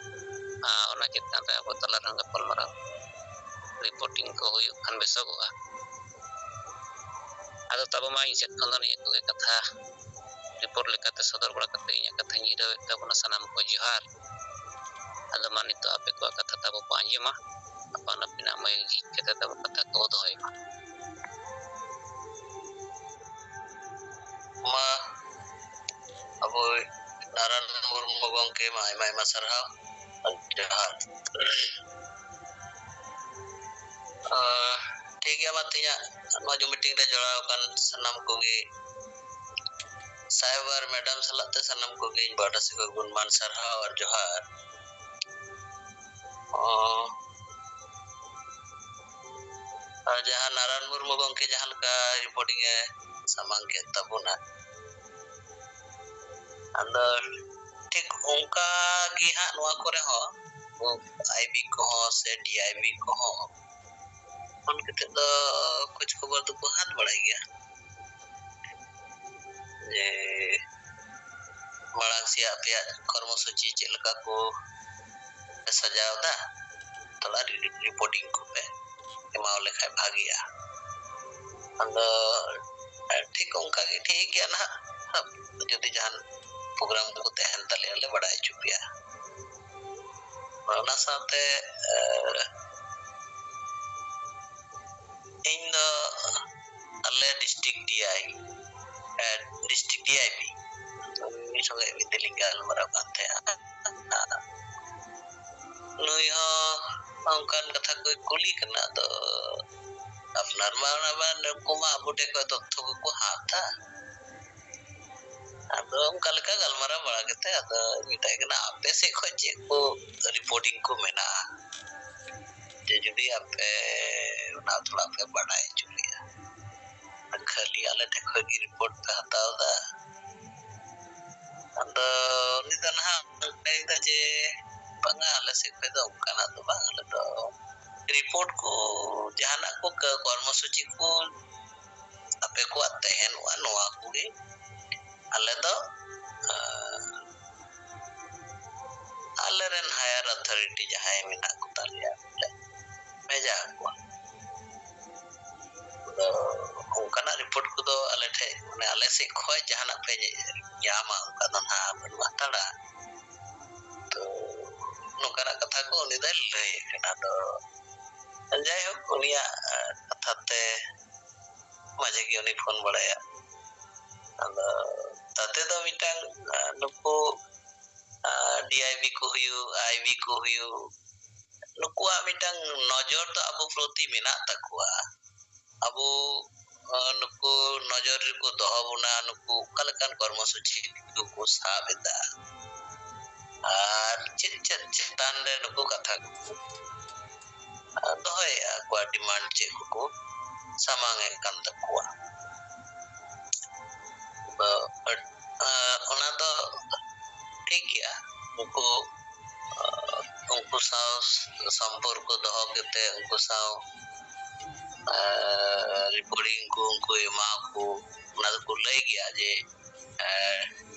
ᱟᱨ ᱚᱱᱟ ᱪᱮᱛᱟᱱ ᱨᱮ ᱟᱵᱚ ᱛᱟᱞᱟ ᱨᱮᱦᱚᱸ ᱜᱟᱯᱟᱞᱢᱟᱨᱟᱣ, ᱨᱤᱯᱳᱨᱴᱤᱝ ᱠᱚ ᱦᱩᱭᱩᱜ ᱠᱷᱟᱱ ᱵᱮᱥᱚᱜᱚᱜᱼᱟ᱾ ᱟᱫᱚ ᱛᱟᱵᱚ ᱢᱟ ᱤᱧ ᱥᱮᱫ ᱠᱷᱚᱱ ᱫᱚ ᱱᱤᱭᱟᱹ ᱠᱚᱜᱮ ᱠᱟᱛᱷᱟ ᱨᱤᱯᱳᱨᱴ ᱞᱮᱠᱟᱛᱮ ᱥᱚᱫᱚᱨ ᱵᱟᱲᱟ ᱠᱟᱛᱮ ᱤᱧᱟᱹᱜ ᱠᱟᱛᱷᱟᱧ ᱡᱤᱨᱟᱹᱣᱮᱫ ᱛᱟᱵᱚᱱᱟ᱾ ᱥᱟᱱᱟᱢ ᱠᱚ ᱡᱚᱦᱟᱨ᱾ ᱟᱫᱚ ᱢᱟ ᱱᱤᱛᱚᱜ ᱟᱯᱮ ᱠᱚᱣᱟᱜ ᱠᱟᱛᱷᱟ ᱛᱟᱵᱚ ᱠᱚ ᱟᱸᱡᱚᱢᱟ, ᱟᱯᱟᱱ ᱟᱹᱯᱤᱱᱟᱜ ᱢᱟᱹᱭ ᱡᱷᱤᱡ ᱠᱟᱛᱮ ᱛᱟᱵᱚ ᱠᱟᱛᱷᱟ ᱠᱚ ᱫᱚᱦᱚᱭ ᱢᱟ᱾ ᱢᱟ ᱟᱵᱚ ᱱᱟᱨᱟᱱ ᱢᱩᱨᱢᱩ ᱜᱚᱢᱠᱮ ᱢᱟ ᱟᱭᱢᱟ ᱟᱭᱢᱟ ᱥᱟᱨᱦᱟᱣ᱾ ᱡᱚᱦᱟᱨ᱾ ᱟᱸ, ᱴᱷᱤᱠ ᱜᱮᱭᱟ, ᱢᱟ ᱛᱮᱦᱮᱧᱟᱜ ᱱᱚᱣᱟ ᱡᱩᱢ ᱢᱤᱴᱤᱝ ᱨᱮ ᱡᱚᱲᱟᱣ ᱟᱠᱟᱱ ᱥᱟᱱᱟᱢ ᱠᱚᱜᱮ, ᱥᱟᱭᱵᱟᱨ ᱢᱮᱰᱟᱢ ᱥᱟᱞᱟᱜ ᱛᱮ ᱥᱟᱱᱟᱢ ᱠᱚᱜᱮ ᱤᱧ ᱯᱟᱦᱴᱟ ᱥᱮᱫ ᱠᱷᱚᱱ ᱜᱩᱱᱢᱟᱱ ᱥᱟᱨᱦᱟᱣ ᱟᱨ ᱡᱚᱦᱟᱨ᱾ ᱚ, ᱟᱨ ᱡᱟᱦᱟᱸ ᱱᱟᱨᱟᱱ ᱢᱩᱨᱢᱩ ᱜᱚᱢᱠᱮ ᱡᱟᱦᱟᱸ ᱞᱮᱠᱟ ᱨᱤᱯᱳᱨᱴᱤᱝ ᱮ ᱥᱟᱢᱟᱝ ᱠᱮᱫ ᱛᱟᱵᱚᱱᱟ, ᱟᱫᱚ ᱴᱷᱤᱠ ᱚᱱᱠᱟ ᱜᱮ ᱦᱟᱸᱜ ᱱᱚᱣᱟ ᱠᱚᱨᱮ ᱦᱚᱸ ᱟᱭ ᱵᱤ ᱠᱚᱦᱚᱸ ᱥᱮ ᱰᱤ ᱟᱭ ᱵᱤ ᱠᱚᱦᱚᱸ ᱯᱷᱳᱱ ᱠᱟᱛᱮ ᱫᱚ ᱠᱷᱳᱡᱽ ᱠᱷᱚᱵᱚᱨ ᱫᱚᱠᱚ ᱦᱟᱛ ᱵᱟᱲᱟᱭ ᱜᱮᱭᱟ᱾ ᱡᱮ ᱢᱟᱲᱟᱝ ᱥᱮᱭᱟᱜ ᱟᱯᱮᱭᱟᱜ ᱠᱚᱨᱢᱚ ᱥᱩᱪᱤ ᱪᱮᱫ ᱞᱮᱠᱟ ᱠᱚ ᱯᱮ ᱥᱟᱡᱟᱣ ᱮᱫᱟ, ᱛᱷᱚᱲᱟ ᱨᱤ-, ᱨᱤᱯᱳᱨᱴᱤᱝ ᱠᱚᱯᱮ ᱮᱢᱟᱣ ᱞᱮᱠᱷᱟᱡ ᱵᱷᱟᱜᱤᱜᱼᱟ᱾ ᱟᱫᱚ ᱴᱷᱤᱠ ᱚᱱᱠᱟ ᱜᱮ, ᱴᱷᱤᱠ ᱜᱮᱭᱟ ᱱᱟᱦᱟᱜ, ᱡᱩᱫᱤ ᱡᱟᱦᱟᱱ ᱯᱨᱳᱜᱨᱟᱢ ᱠᱚ ᱛᱟᱦᱮᱱ ᱛᱟᱞᱮᱭᱟ, ᱞᱮ ᱵᱟᱲᱟᱭ ᱦᱚᱪᱚ ᱯᱮᱭᱟ᱾ ᱚᱱᱟ ᱥᱟᱶᱛᱮ, ᱮ, ᱤᱧ ᱫᱚ ᱟᱞᱮ district D I, district D I P, ᱩᱱᱤ ᱥᱚᱸᱜᱮ ᱢᱤᱫ ᱫᱤᱱ ᱞᱤᱧ ᱜᱟᱞᱢᱟᱨᱟᱣ ᱠᱟᱱ ᱛᱟᱦᱮᱸᱫ᱾ ᱱᱩᱭ ᱦᱚᱸ ᱚᱱᱠᱟᱱ ᱠᱟᱛᱷᱟ ᱠᱚᱭ ᱠᱩᱞᱤ ᱠᱟᱱᱟ᱾ ᱟᱫᱚ ᱟᱯᱱᱟᱨ ᱢᱟ ᱚᱱᱟ ᱢᱟ ᱱᱩᱠᱩ ᱢᱟ ᱟᱵᱚ ᱴᱷᱮᱱ ᱠᱷᱚᱱ ᱛᱚᱛᱛᱷᱚ ᱠᱚᱠᱚ ᱦᱟᱛᱟ᱾ ᱟᱫᱚ ᱚᱱᱠᱟ ᱞᱮᱠᱟ ᱜᱟᱞᱢᱟᱨᱟᱣ ᱵᱟᱲᱟ ᱠᱟᱛᱮ ᱟᱫᱚ ᱢᱮᱛᱟᱭ ᱠᱟᱱᱟ, ᱟᱯᱮ ᱥᱮᱫ ᱠᱷᱚᱱ ᱪᱮᱫ ᱠᱚ ᱨᱤᱯᱳᱨᱴᱤᱝ ᱠᱚ ᱢᱮᱱᱟᱜᱼᱟ, ᱡᱮ ᱡᱩᱫᱤ ᱟᱯᱮ ᱚᱱᱟ ᱛᱷᱚᱲᱟ ᱯᱮ ᱵᱟᱰᱟᱭ ᱦᱚᱪᱚ ᱞᱮᱭᱟ, ᱠᱷᱟᱹᱞᱤ ᱟᱞᱮ ᱴᱷᱮᱱ ᱠᱷᱚᱱ ᱜᱮ ᱨᱤᱯᱳᱨᱴ ᱯᱮ ᱦᱟᱛᱟᱣ ᱮᱫᱟ᱾ ᱟᱫᱚ ᱩᱱᱤ ᱫᱚ ᱱᱟᱦᱟᱜ ᱚᱱᱠᱟᱭ ᱢᱮᱱᱫᱟ ᱡᱮ, ᱵᱟᱝᱟ, ᱟᱞᱮ ᱥᱮᱫ ᱠᱷᱚᱱ ᱫᱚ ᱚᱱᱠᱟᱱᱟᱜ ᱫᱚ ᱵᱟᱝ, ᱟᱞᱮ ᱫᱚ ᱨᱤᱯᱳᱨᱴ ᱠᱚ, ᱡᱟᱦᱟᱱᱟᱜ ᱠᱚ ᱠᱚᱨᱢᱚᱥᱩᱪᱤ ᱠᱚ ᱟᱯᱮ ᱠᱚᱣᱟᱜ ᱛᱟᱦᱮᱱᱚᱜᱼᱟ, ᱱᱚᱣᱟ ᱠᱚᱜᱮ ᱟᱞᱮ ᱫᱚ ᱟᱞᱮ ᱨᱮᱱ ᱦᱟᱭᱟᱨ ᱚᱛᱷᱚᱨᱤᱴᱤ ᱡᱟᱦᱟᱸᱭ ᱢᱮᱱᱟᱜ ᱠᱚ ᱛᱟᱞᱮᱭᱟ, ᱞᱮ ᱵᱷᱮᱡᱟ ᱟᱠᱚᱣᱟ᱾ ᱟᱫᱚ ᱚᱱᱠᱟᱱᱟᱜ ᱨᱤᱯᱳᱨᱴ ᱠᱚᱫᱚ ᱟᱞᱮ ᱴᱷᱮᱡ, ᱢᱟᱱᱮ, ᱟᱞᱮ ᱥᱮᱫ ᱠᱷᱚᱡ ᱡᱟᱦᱟᱱᱟᱜ ᱯᱮ ᱧᱟᱢᱟ, ᱚᱱᱠᱟ ᱫᱚ ᱱᱟᱦᱟᱜ ᱵᱟᱹᱱᱩᱜ ᱦᱟᱛᱟᱲᱟ᱾ ᱛᱚ, ᱱᱚᱝᱠᱟᱱᱟᱜ ᱠᱟᱛᱷᱟ ᱠᱚ ᱩᱱᱤ ᱫᱚᱭ ᱞᱟᱹᱭ ᱠᱟᱱᱟ᱾ ᱟᱫᱚ ᱡᱟᱭᱦᱳᱠ, ᱩᱱᱤᱭᱟᱜ ᱠᱟᱛᱷᱟ ᱛᱮ ᱢᱟᱡᱷᱮ ᱜᱮ ᱩᱱᱤ ᱯᱷᱳᱱ ᱵᱟᱲᱟᱭᱟ᱾ ᱟᱫᱚ ᱛᱟᱛᱮ ᱫᱚ ᱢᱤᱫᱴᱟᱝ, ᱱᱩᱠᱩ ᱰᱤ ᱟᱭ ᱵᱤ ᱠᱚ ᱦᱩᱭᱩᱜ, ᱟᱭ ᱵᱤ ᱠᱚ ᱦᱩᱭᱩᱜ, ᱱᱩᱠᱩᱣᱟᱜ ᱢᱤᱫᱴᱟᱝ ᱱᱚᱡᱚᱨ ᱫᱚ ᱟᱵᱚ ᱯᱨᱚᱛᱤ ᱢᱮᱱᱟᱜ ᱛᱟᱠᱚᱣᱟ᱾ ᱟᱵᱚ ᱱᱩᱠᱩ ᱱᱚᱡᱚᱨ ᱨᱮᱠᱚ ᱫᱚᱦᱚ ᱵᱚᱱᱟ, ᱱᱩᱠᱩ ᱚᱠᱟ ᱞᱮᱠᱟᱱ ᱠᱚᱨᱢᱚᱥᱩᱪᱤ ᱠᱚᱠᱚ ᱥᱟᱵ ᱮᱫᱟ ᱟᱨ ᱪᱮᱫ ᱪᱮᱫ ᱪᱮᱛᱟᱱ ᱨᱮ ᱱᱩᱠᱩ ᱠᱟᱛᱷᱟ ᱠᱚᱠᱚ ᱫᱚᱦᱚᱭᱮᱫᱼᱟ, ᱟᱠᱚᱣᱟᱜ ᱰᱤᱢᱟᱱᱰ ᱪᱮᱫ ᱠᱚᱠᱚ ᱥᱟᱢᱟᱝ ᱮᱫ ᱠᱟᱱ ᱛᱟᱠᱚᱣᱟ᱾ ᱟᱫᱚ, ᱚᱱᱟ ᱫᱚ ᱴᱷᱤᱠ ᱜᱮᱭᱟ, ᱩᱱᱠᱩ ᱩᱱᱠᱩ ᱥᱟᱶ ᱥᱚᱢᱯᱚᱨᱠᱚ ᱫᱚᱦᱚ ᱠᱟᱛᱮ ᱩᱱᱠᱩ ᱥᱟᱶ ᱨᱤᱯᱳᱨᱴᱤᱝ ᱠᱚ ᱩᱱᱠᱩ ᱮᱢᱟ ᱠᱚ, ᱚᱱᱟ ᱫᱚᱠᱚ ᱞᱟᱹᱭ ᱜᱮᱭᱟ ᱡᱮ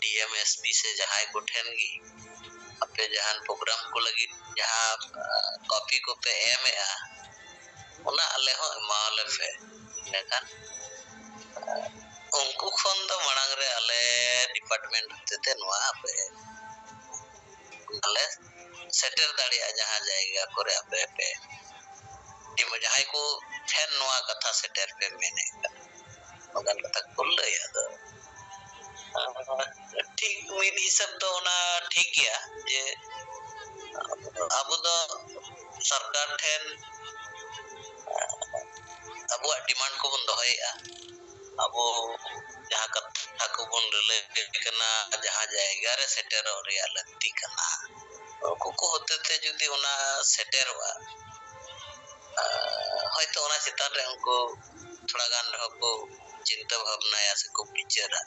ᱰᱤ ᱮᱢ ᱮᱥ ᱯᱤ ᱥᱮ ᱡᱟᱦᱟᱸᱭ ᱠᱚᱴᱷᱮᱱ ᱜᱮ ᱟᱯᱮ ᱡᱟᱦᱟᱱ ᱯᱨᱳᱜᱨᱟᱢ ᱠᱚ ᱞᱟᱹᱜᱤᱫ ᱡᱟᱦᱟᱸ ᱠᱚᱯᱤ ᱠᱚᱯᱮ ᱮᱢᱮᱜᱼᱟ, ᱚᱱᱟ ᱟᱞᱮ ᱦᱚᱸ ᱮᱢᱟᱣᱟᱞᱮ ᱯᱮ᱾ ᱤᱱᱟᱹᱠᱷᱟᱱ ᱩᱱᱠᱩ ᱠᱷᱚᱱ ᱫᱚ ᱢᱟᱲᱟᱝ ᱨᱮ ᱟᱞᱮ ᱰᱤᱯᱟᱨᱴᱢᱮᱱᱴ ᱦᱚᱛᱮᱛᱮ ᱱᱚᱣᱟ ᱟᱯᱮ ᱟᱞᱮ ᱥᱮᱴᱮᱨ ᱫᱟᱲᱮᱭᱟᱜᱼᱟ, ᱡᱟᱦᱟᱸ ᱡᱟᱭᱜᱟ ᱠᱚᱨᱮ ᱟᱯᱮ ᱯᱮ ᱡᱟᱦᱟᱸᱭ ᱠᱚ ᱴᱷᱮᱱ ᱱᱚᱣᱟ ᱠᱟᱛᱷᱟ ᱥᱮᱴᱮᱨ ᱯᱮ ᱢᱮᱱᱮᱫ ᱠᱟᱱᱟ, ᱱᱚᱝᱠᱟᱱ ᱠᱟᱛᱷᱟ ᱠᱚ ᱞᱟᱹᱭᱟ᱾ ᱟᱫᱚ ᱴᱷᱤᱠ ᱢᱤᱫ ᱦᱤᱥᱟᱹᱵ ᱫᱚ ᱚᱱᱟ ᱴᱷᱤᱠ ᱜᱮᱭᱟ ᱡᱮ ᱟᱵᱚ ᱫᱚ ᱥᱚᱨᱠᱟᱨ ᱴᱷᱮᱱ ᱟᱵᱚᱣᱟᱜ ᱰᱤᱢᱟᱱᱰ ᱠᱚᱵᱚᱱ ᱫᱚᱦᱚᱭᱮᱫᱼᱟ, ᱟᱵᱚ ᱡᱟᱦᱟᱸ ᱠᱟᱛᱷᱟ ᱠᱚᱵᱚᱱ ᱞᱟᱹᱞᱟᱹᱭ ᱠᱟᱱᱟ, ᱡᱟᱦᱟᱸ ᱡᱟᱭᱜᱟ ᱨᱮ ᱥᱮᱴᱮᱨᱚᱜ ᱨᱮᱭᱟᱜ ᱞᱟᱹᱠᱛᱤ ᱠᱟᱱᱟ, ᱩᱱᱠᱩ ᱠᱚ ᱦᱚᱛᱮ ᱛᱮ ᱡᱩᱫᱤ ᱚᱱᱟ ᱥᱮᱴᱮᱨᱚᱜᱼᱟ, ᱟᱨ ᱦᱚᱭᱛᱳ ᱚᱱᱟ ᱪᱮᱛᱟᱱ ᱨᱮ ᱩᱱᱠᱩ ᱛᱷᱚᱲᱟ ᱜᱟᱱ ᱨᱮᱦᱚᱸ ᱠᱚ ᱪᱤᱱᱛᱟᱹ ᱵᱷᱟᱵᱽᱱᱟᱭᱟ ᱥᱮᱠᱚ ᱵᱤᱪᱟᱹᱨᱟ᱾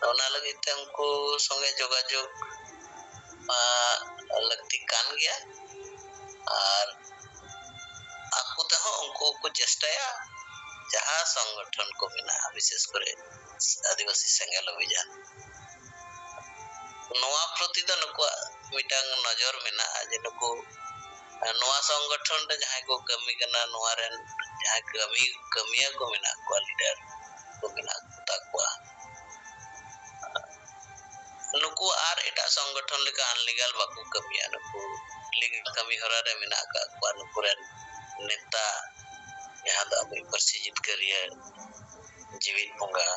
ᱚᱱᱟ ᱞᱟᱹᱜᱤᱫ ᱛᱮ ᱩᱱᱠᱩ ᱥᱚᱸᱜᱮ ᱡᱳᱜᱟᱡᱳᱜᱽ ᱢᱟ ᱞᱟᱹᱠᱛᱤ ᱠᱟᱱ ᱜᱮᱭᱟ, ᱟᱨ ᱟᱠᱚ ᱛᱮᱦᱚᱸ ᱩᱱᱠᱩ ᱠᱚ ᱪᱮᱥᱴᱟᱭᱟ, ᱡᱟᱦᱟᱸ ᱥᱚᱝᱜᱚᱴᱷᱚᱱ ᱠᱚ ᱢᱮᱱᱟᱜᱼᱟ, ᱵᱤᱥᱮᱥ ᱠᱚᱨᱮ ᱟᱹᱫᱤᱵᱟᱹᱥᱤ ᱥᱮᱸᱜᱮᱞ ᱚᱵᱷᱤᱡᱟᱱ, ᱱᱚᱣᱟ ᱯᱨᱚᱛᱤ ᱫᱚ ᱱᱩᱠᱩᱣᱟᱜ ᱢᱤᱫᱴᱟᱝ ᱱᱚᱡᱚᱨ ᱢᱮᱱᱟᱜᱼᱟ ᱡᱮ ᱱᱩᱠᱩ ᱱᱚᱣᱟ ᱥᱚᱝᱜᱚᱴᱷᱚᱱ ᱨᱮ ᱡᱟᱦᱟᱸᱭ ᱠᱚ ᱠᱟᱹᱢᱤ ᱠᱟᱱᱟ, ᱱᱚᱣᱟ ᱨᱮᱱ ᱡᱟᱦᱟᱸᱭ ᱠᱟᱹᱢᱤ, ᱠᱟᱹᱢᱤᱭᱟᱹ ᱠᱚ ᱢᱮᱱᱟᱜ ᱠᱚᱣᱟ, ᱞᱤᱰᱟᱨ ᱠᱚ ᱢᱮᱱᱟᱜ ᱠᱚᱛᱟ ᱠᱚᱣᱟ, ᱱᱩᱠᱩ ᱟᱨ ᱮᱴᱟᱜ ᱥᱚᱝᱜᱚᱴᱷᱚᱱ ᱞᱮᱠᱟ ᱟᱱᱞᱤᱜᱟᱞ ᱵᱟᱠᱚ ᱠᱟᱹᱢᱤᱭᱟ᱾ ᱱᱩᱠᱩ ᱞᱤᱜᱟᱞ ᱠᱟᱹᱢᱤ ᱦᱚᱨᱟ ᱨᱮ ᱢᱮᱱᱟᱜ ᱟᱠᱟᱫ ᱠᱚᱣᱟ᱾ ᱱᱩᱠᱩ ᱨᱮᱱ ᱱᱮᱛᱟ, ᱡᱟᱦᱟᱸ ᱫᱚ ᱟᱵᱚᱭᱤᱡ ᱯᱟᱹᱨᱥᱤ ᱡᱤᱛᱠᱟᱹᱨᱤᱭᱟᱹ ᱡᱤᱣᱤᱫ ᱵᱚᱸᱜᱟ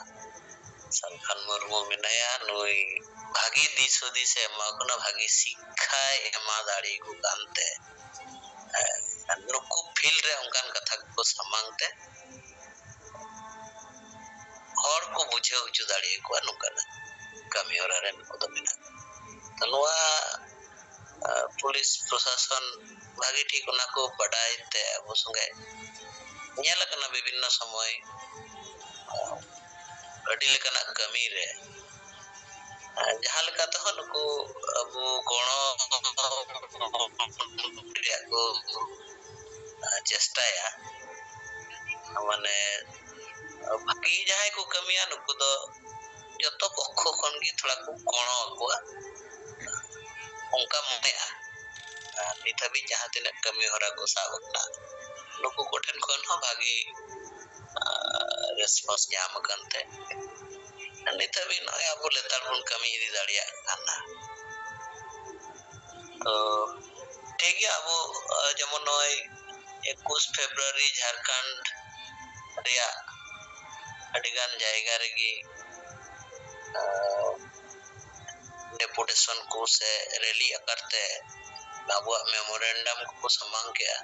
ᱥᱟᱞᱠᱷᱟᱱ ᱢᱩᱨᱢᱩ ᱢᱮᱱᱟᱭᱟ, ᱱᱩᱭ ᱵᱷᱟᱹᱜᱤ ᱫᱤᱥ ᱦᱩᱫᱤᱥ ᱮ ᱮᱢᱟ ᱠᱚ ᱠᱟᱱᱟ, ᱵᱷᱟᱹᱜᱤ ᱥᱤᱠᱠᱷᱟᱭ ᱮᱢᱟ ᱫᱟᱲᱮᱭᱟᱠᱚ ᱠᱟᱱᱛᱮ, ᱮ, ᱱᱩᱠᱩ ᱯᱷᱤᱞᱰ ᱨᱮ ᱚᱱᱠᱟᱱ ᱠᱟᱛᱷᱟ ᱠᱚ ᱥᱟᱢᱟᱝ ᱛᱮ ᱦᱚᱲ ᱠᱚ ᱵᱩᱡᱷᱟᱹᱣ ᱦᱚᱪᱚ ᱫᱟᱲᱮᱭᱟᱠᱚᱣᱟ, ᱱᱚᱝᱠᱟᱱᱟᱜ ᱠᱟᱹᱢᱤ ᱦᱚᱨᱟ ᱨᱮ ᱱᱩᱠᱩ ᱫᱚ ᱢᱮᱱᱟᱜ ᱠᱚᱣᱟ᱾ ᱛᱚ ᱱᱚᱣᱟ, ᱟ, ᱯᱩᱞᱤᱥ ᱯᱨᱚᱥᱟᱥᱚᱱ ᱵᱷᱟᱹᱜᱤ ᱴᱷᱤᱠ ᱚᱱᱟ ᱠᱚ ᱵᱟᱰᱟᱭ ᱛᱮ ᱟᱵᱚ ᱥᱚᱸᱜᱮ ᱧᱮᱞ ᱟᱠᱟᱱᱟ ᱵᱤᱵᱷᱤᱱᱱᱚ ᱥᱚᱢᱚᱭ, ᱟ, ᱟᱹᱰᱤ ᱞᱮᱠᱟᱱᱟᱜ ᱠᱟᱹᱢᱤ ᱨᱮ, ᱟ, ᱡᱟᱦᱟᱸ ᱞᱮᱠᱟ ᱛᱮᱦᱚᱸ ᱱᱩᱠᱩ ᱟᱵᱚ ᱜᱚᱲᱚ ᱨᱮᱭᱟᱜ ᱠᱚ, ᱟ, ᱪᱮᱥᱴᱟᱭᱟ᱾ ᱢᱟᱱᱮ ᱵᱷᱟᱹᱜᱤ ᱡᱟᱦᱟᱸᱭ ᱠᱚ ᱠᱟᱹᱢᱤᱭᱟ ᱱᱩᱠᱩ ᱫᱚ ᱡᱚᱛᱚ ᱯᱚᱠᱠᱷᱚ ᱠᱷᱚᱱ ᱜᱮ ᱛᱷᱚᱲᱟ ᱠᱚ ᱜᱚᱲᱚ ᱟᱠᱚᱣᱟ, ᱚᱱᱠᱟ ᱢᱚᱱᱮᱜᱼᱟ᱾ ᱟᱨ ᱱᱤᱛ ᱦᱟᱹᱵᱤᱡ ᱡᱟᱦᱟᱸ ᱛᱤᱱᱟᱹᱜ ᱠᱟᱹᱢᱤ ᱦᱚᱨᱟ ᱠᱚ ᱥᱟᱵ ᱟᱠᱟᱱᱟ, ᱱᱩᱠᱩ ᱠᱚᱴᱷᱮᱱ ᱠᱷᱚᱱ ᱦᱚᱸ ᱵᱷᱟᱹᱜᱤ, ᱟᱨ, ᱨᱮᱥᱯᱚᱱᱥ ᱧᱟᱢ ᱟᱠᱟᱱ ᱛᱮ ᱱᱤᱛ ᱦᱟᱹᱵᱤᱡ ᱱᱚᱜᱼᱚᱭ ᱟᱵᱚ ᱞᱮᱛᱟᱲ ᱵᱚᱱ ᱠᱟᱹᱢᱤ ᱤᱫᱤ ᱫᱟᱲᱮᱭᱟᱜ ᱠᱟᱱᱟ᱾ ᱛᱚ ᱴᱷᱤᱠ ᱜᱮᱭᱟ, ᱟᱵᱚ, ᱟᱨ, ᱡᱮᱢᱚᱱ ᱱᱚᱜᱼᱚᱭ ᱮᱠᱩᱥ ᱯᱷᱮᱵᱽᱨᱩᱣᱟᱨᱤ ᱡᱷᱟᱲᱠᱷᱚᱸᱰ ᱨᱮᱭᱟᱜ ᱟᱹᱰᱤᱜᱟᱱ ᱡᱟᱭᱜᱟ ᱨᱮᱜᱮ, ᱟᱸ, ᱰᱮᱯᱩᱴᱮᱥᱚᱱ ᱠᱚ ᱥᱮ ᱨᱮᱞᱤ ᱟᱠᱟᱨ ᱛᱮ ᱟᱵᱚᱣᱟᱜ ᱢᱮᱢᱳᱨᱮᱱᱰᱟᱢ ᱠᱚᱠᱚ ᱥᱟᱢᱟᱝ ᱠᱮᱜᱼᱟ,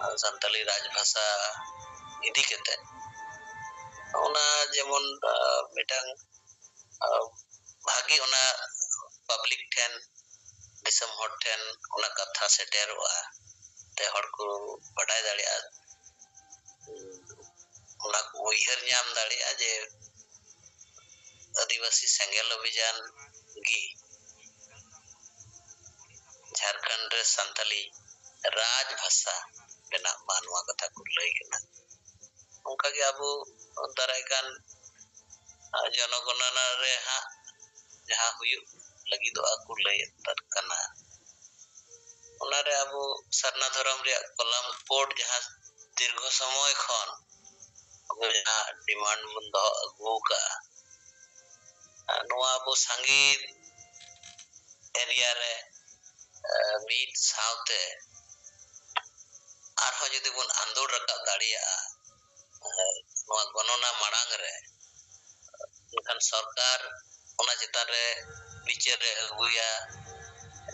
ᱟᱸ, ᱥᱟᱱᱛᱟᱞᱤ ᱨᱟᱡᱽ ᱵᱷᱟᱥᱟ ᱤᱫᱤ ᱠᱟᱛᱮ᱾ ᱚᱱᱟ ᱡᱮᱢᱚᱱ, ᱟᱸ, ᱢᱤᱫᱴᱟᱝ, ᱟᱸ, ᱵᱷᱟᱜᱮ ᱚᱱᱟ ᱯᱟᱵᱽᱞᱤᱠ ᱴᱷᱮᱱ, ᱫᱤᱥᱚᱢ ᱦᱚᱲ ᱴᱷᱮᱱ ᱚᱱᱟ ᱠᱟᱛᱷᱟ ᱥᱮᱴᱮᱨᱚᱜᱼᱟ, ᱛᱮ ᱦᱚᱲ ᱠᱚ ᱵᱟᱰᱟᱭ ᱫᱟᱲᱮᱭᱟᱜᱼᱟ, ᱚᱱᱟ ᱠᱚ ᱩᱭᱦᱟᱹᱨ ᱧᱟᱢ ᱫᱟᱲᱮᱭᱟᱜᱼᱟ ᱡᱮ ᱟᱹᱫᱤᱵᱟᱹᱥᱤ ᱥᱮᱸᱜᱮᱞ ᱚᱵᱷᱤᱡᱟᱱ ᱜᱮ ᱡᱷᱟᱲᱠᱷᱚᱸᱰ ᱨᱮ ᱥᱟᱱᱛᱟᱞᱤ ᱨᱟᱡᱽ ᱵᱷᱟᱥᱟ ᱵᱮᱱᱟᱜ ᱢᱟ, ᱱᱚᱣᱟ ᱠᱟᱛᱷᱟ ᱠᱚ ᱞᱟᱹᱭ ᱠᱟᱱᱟ᱾ ᱚᱱᱠᱟᱜᱮ ᱟᱵᱚ ᱫᱟᱨᱟᱭ ᱠᱟᱱ, ᱟᱸ, ᱡᱚᱱᱚᱜᱚᱱᱚᱱᱟ ᱨᱮ ᱦᱟᱸᱜ ᱡᱟᱦᱟᱸ ᱦᱩᱭᱩᱜ ᱞᱟᱹᱜᱤᱫᱚᱜᱼᱟ ᱠᱚ ᱞᱟᱹᱭ ᱟᱠᱟᱫ ᱠᱟᱱᱟ, ᱚᱱᱟᱨᱮ ᱟᱵᱚ ᱥᱟᱨᱱᱟ ᱫᱷᱚᱨᱚᱢ ᱨᱮᱭᱟᱜ ᱠᱚᱞᱟᱢ ᱠᱳᱰ ᱡᱟᱦᱟᱸ ᱫᱤᱨᱜᱷᱚ ᱥᱚᱢᱚᱭ ᱠᱷᱚᱱ ᱟᱵᱚ ᱡᱟᱦᱟᱸ ᱰᱤᱢᱟᱱᱰ ᱵᱚᱱ ᱫᱚᱦᱚ ᱟᱹᱜᱩ ᱟᱠᱟᱫᱼᱟ, ᱟᱨ ᱱᱚᱣᱟ ᱟᱵᱚ ᱥᱟᱸᱜᱮ ᱮᱨᱤᱭᱟ ᱨᱮ, ᱟᱸ, ᱢᱤᱫ ᱥᱟᱶᱛᱮ ᱟᱨᱦᱚᱸ ᱡᱩᱫᱤ ᱵᱚᱱ ᱟᱸᱫᱳᱲ ᱨᱟᱠᱟᱵ ᱫᱟᱲᱮᱭᱟᱜᱼᱟ, ᱟᱸ, ᱱᱚᱣᱟ ᱜᱚᱱᱚᱱᱟ ᱢᱟᱲᱟᱝ ᱨᱮ, ᱮᱱᱠᱷᱟᱱ ᱥᱚᱨᱠᱟᱨ ᱚᱱᱟ ᱪᱮᱛᱟᱱ ᱨᱮ ᱵᱤᱪᱟᱹᱨ ᱮ ᱟᱹᱜᱩᱭᱟ,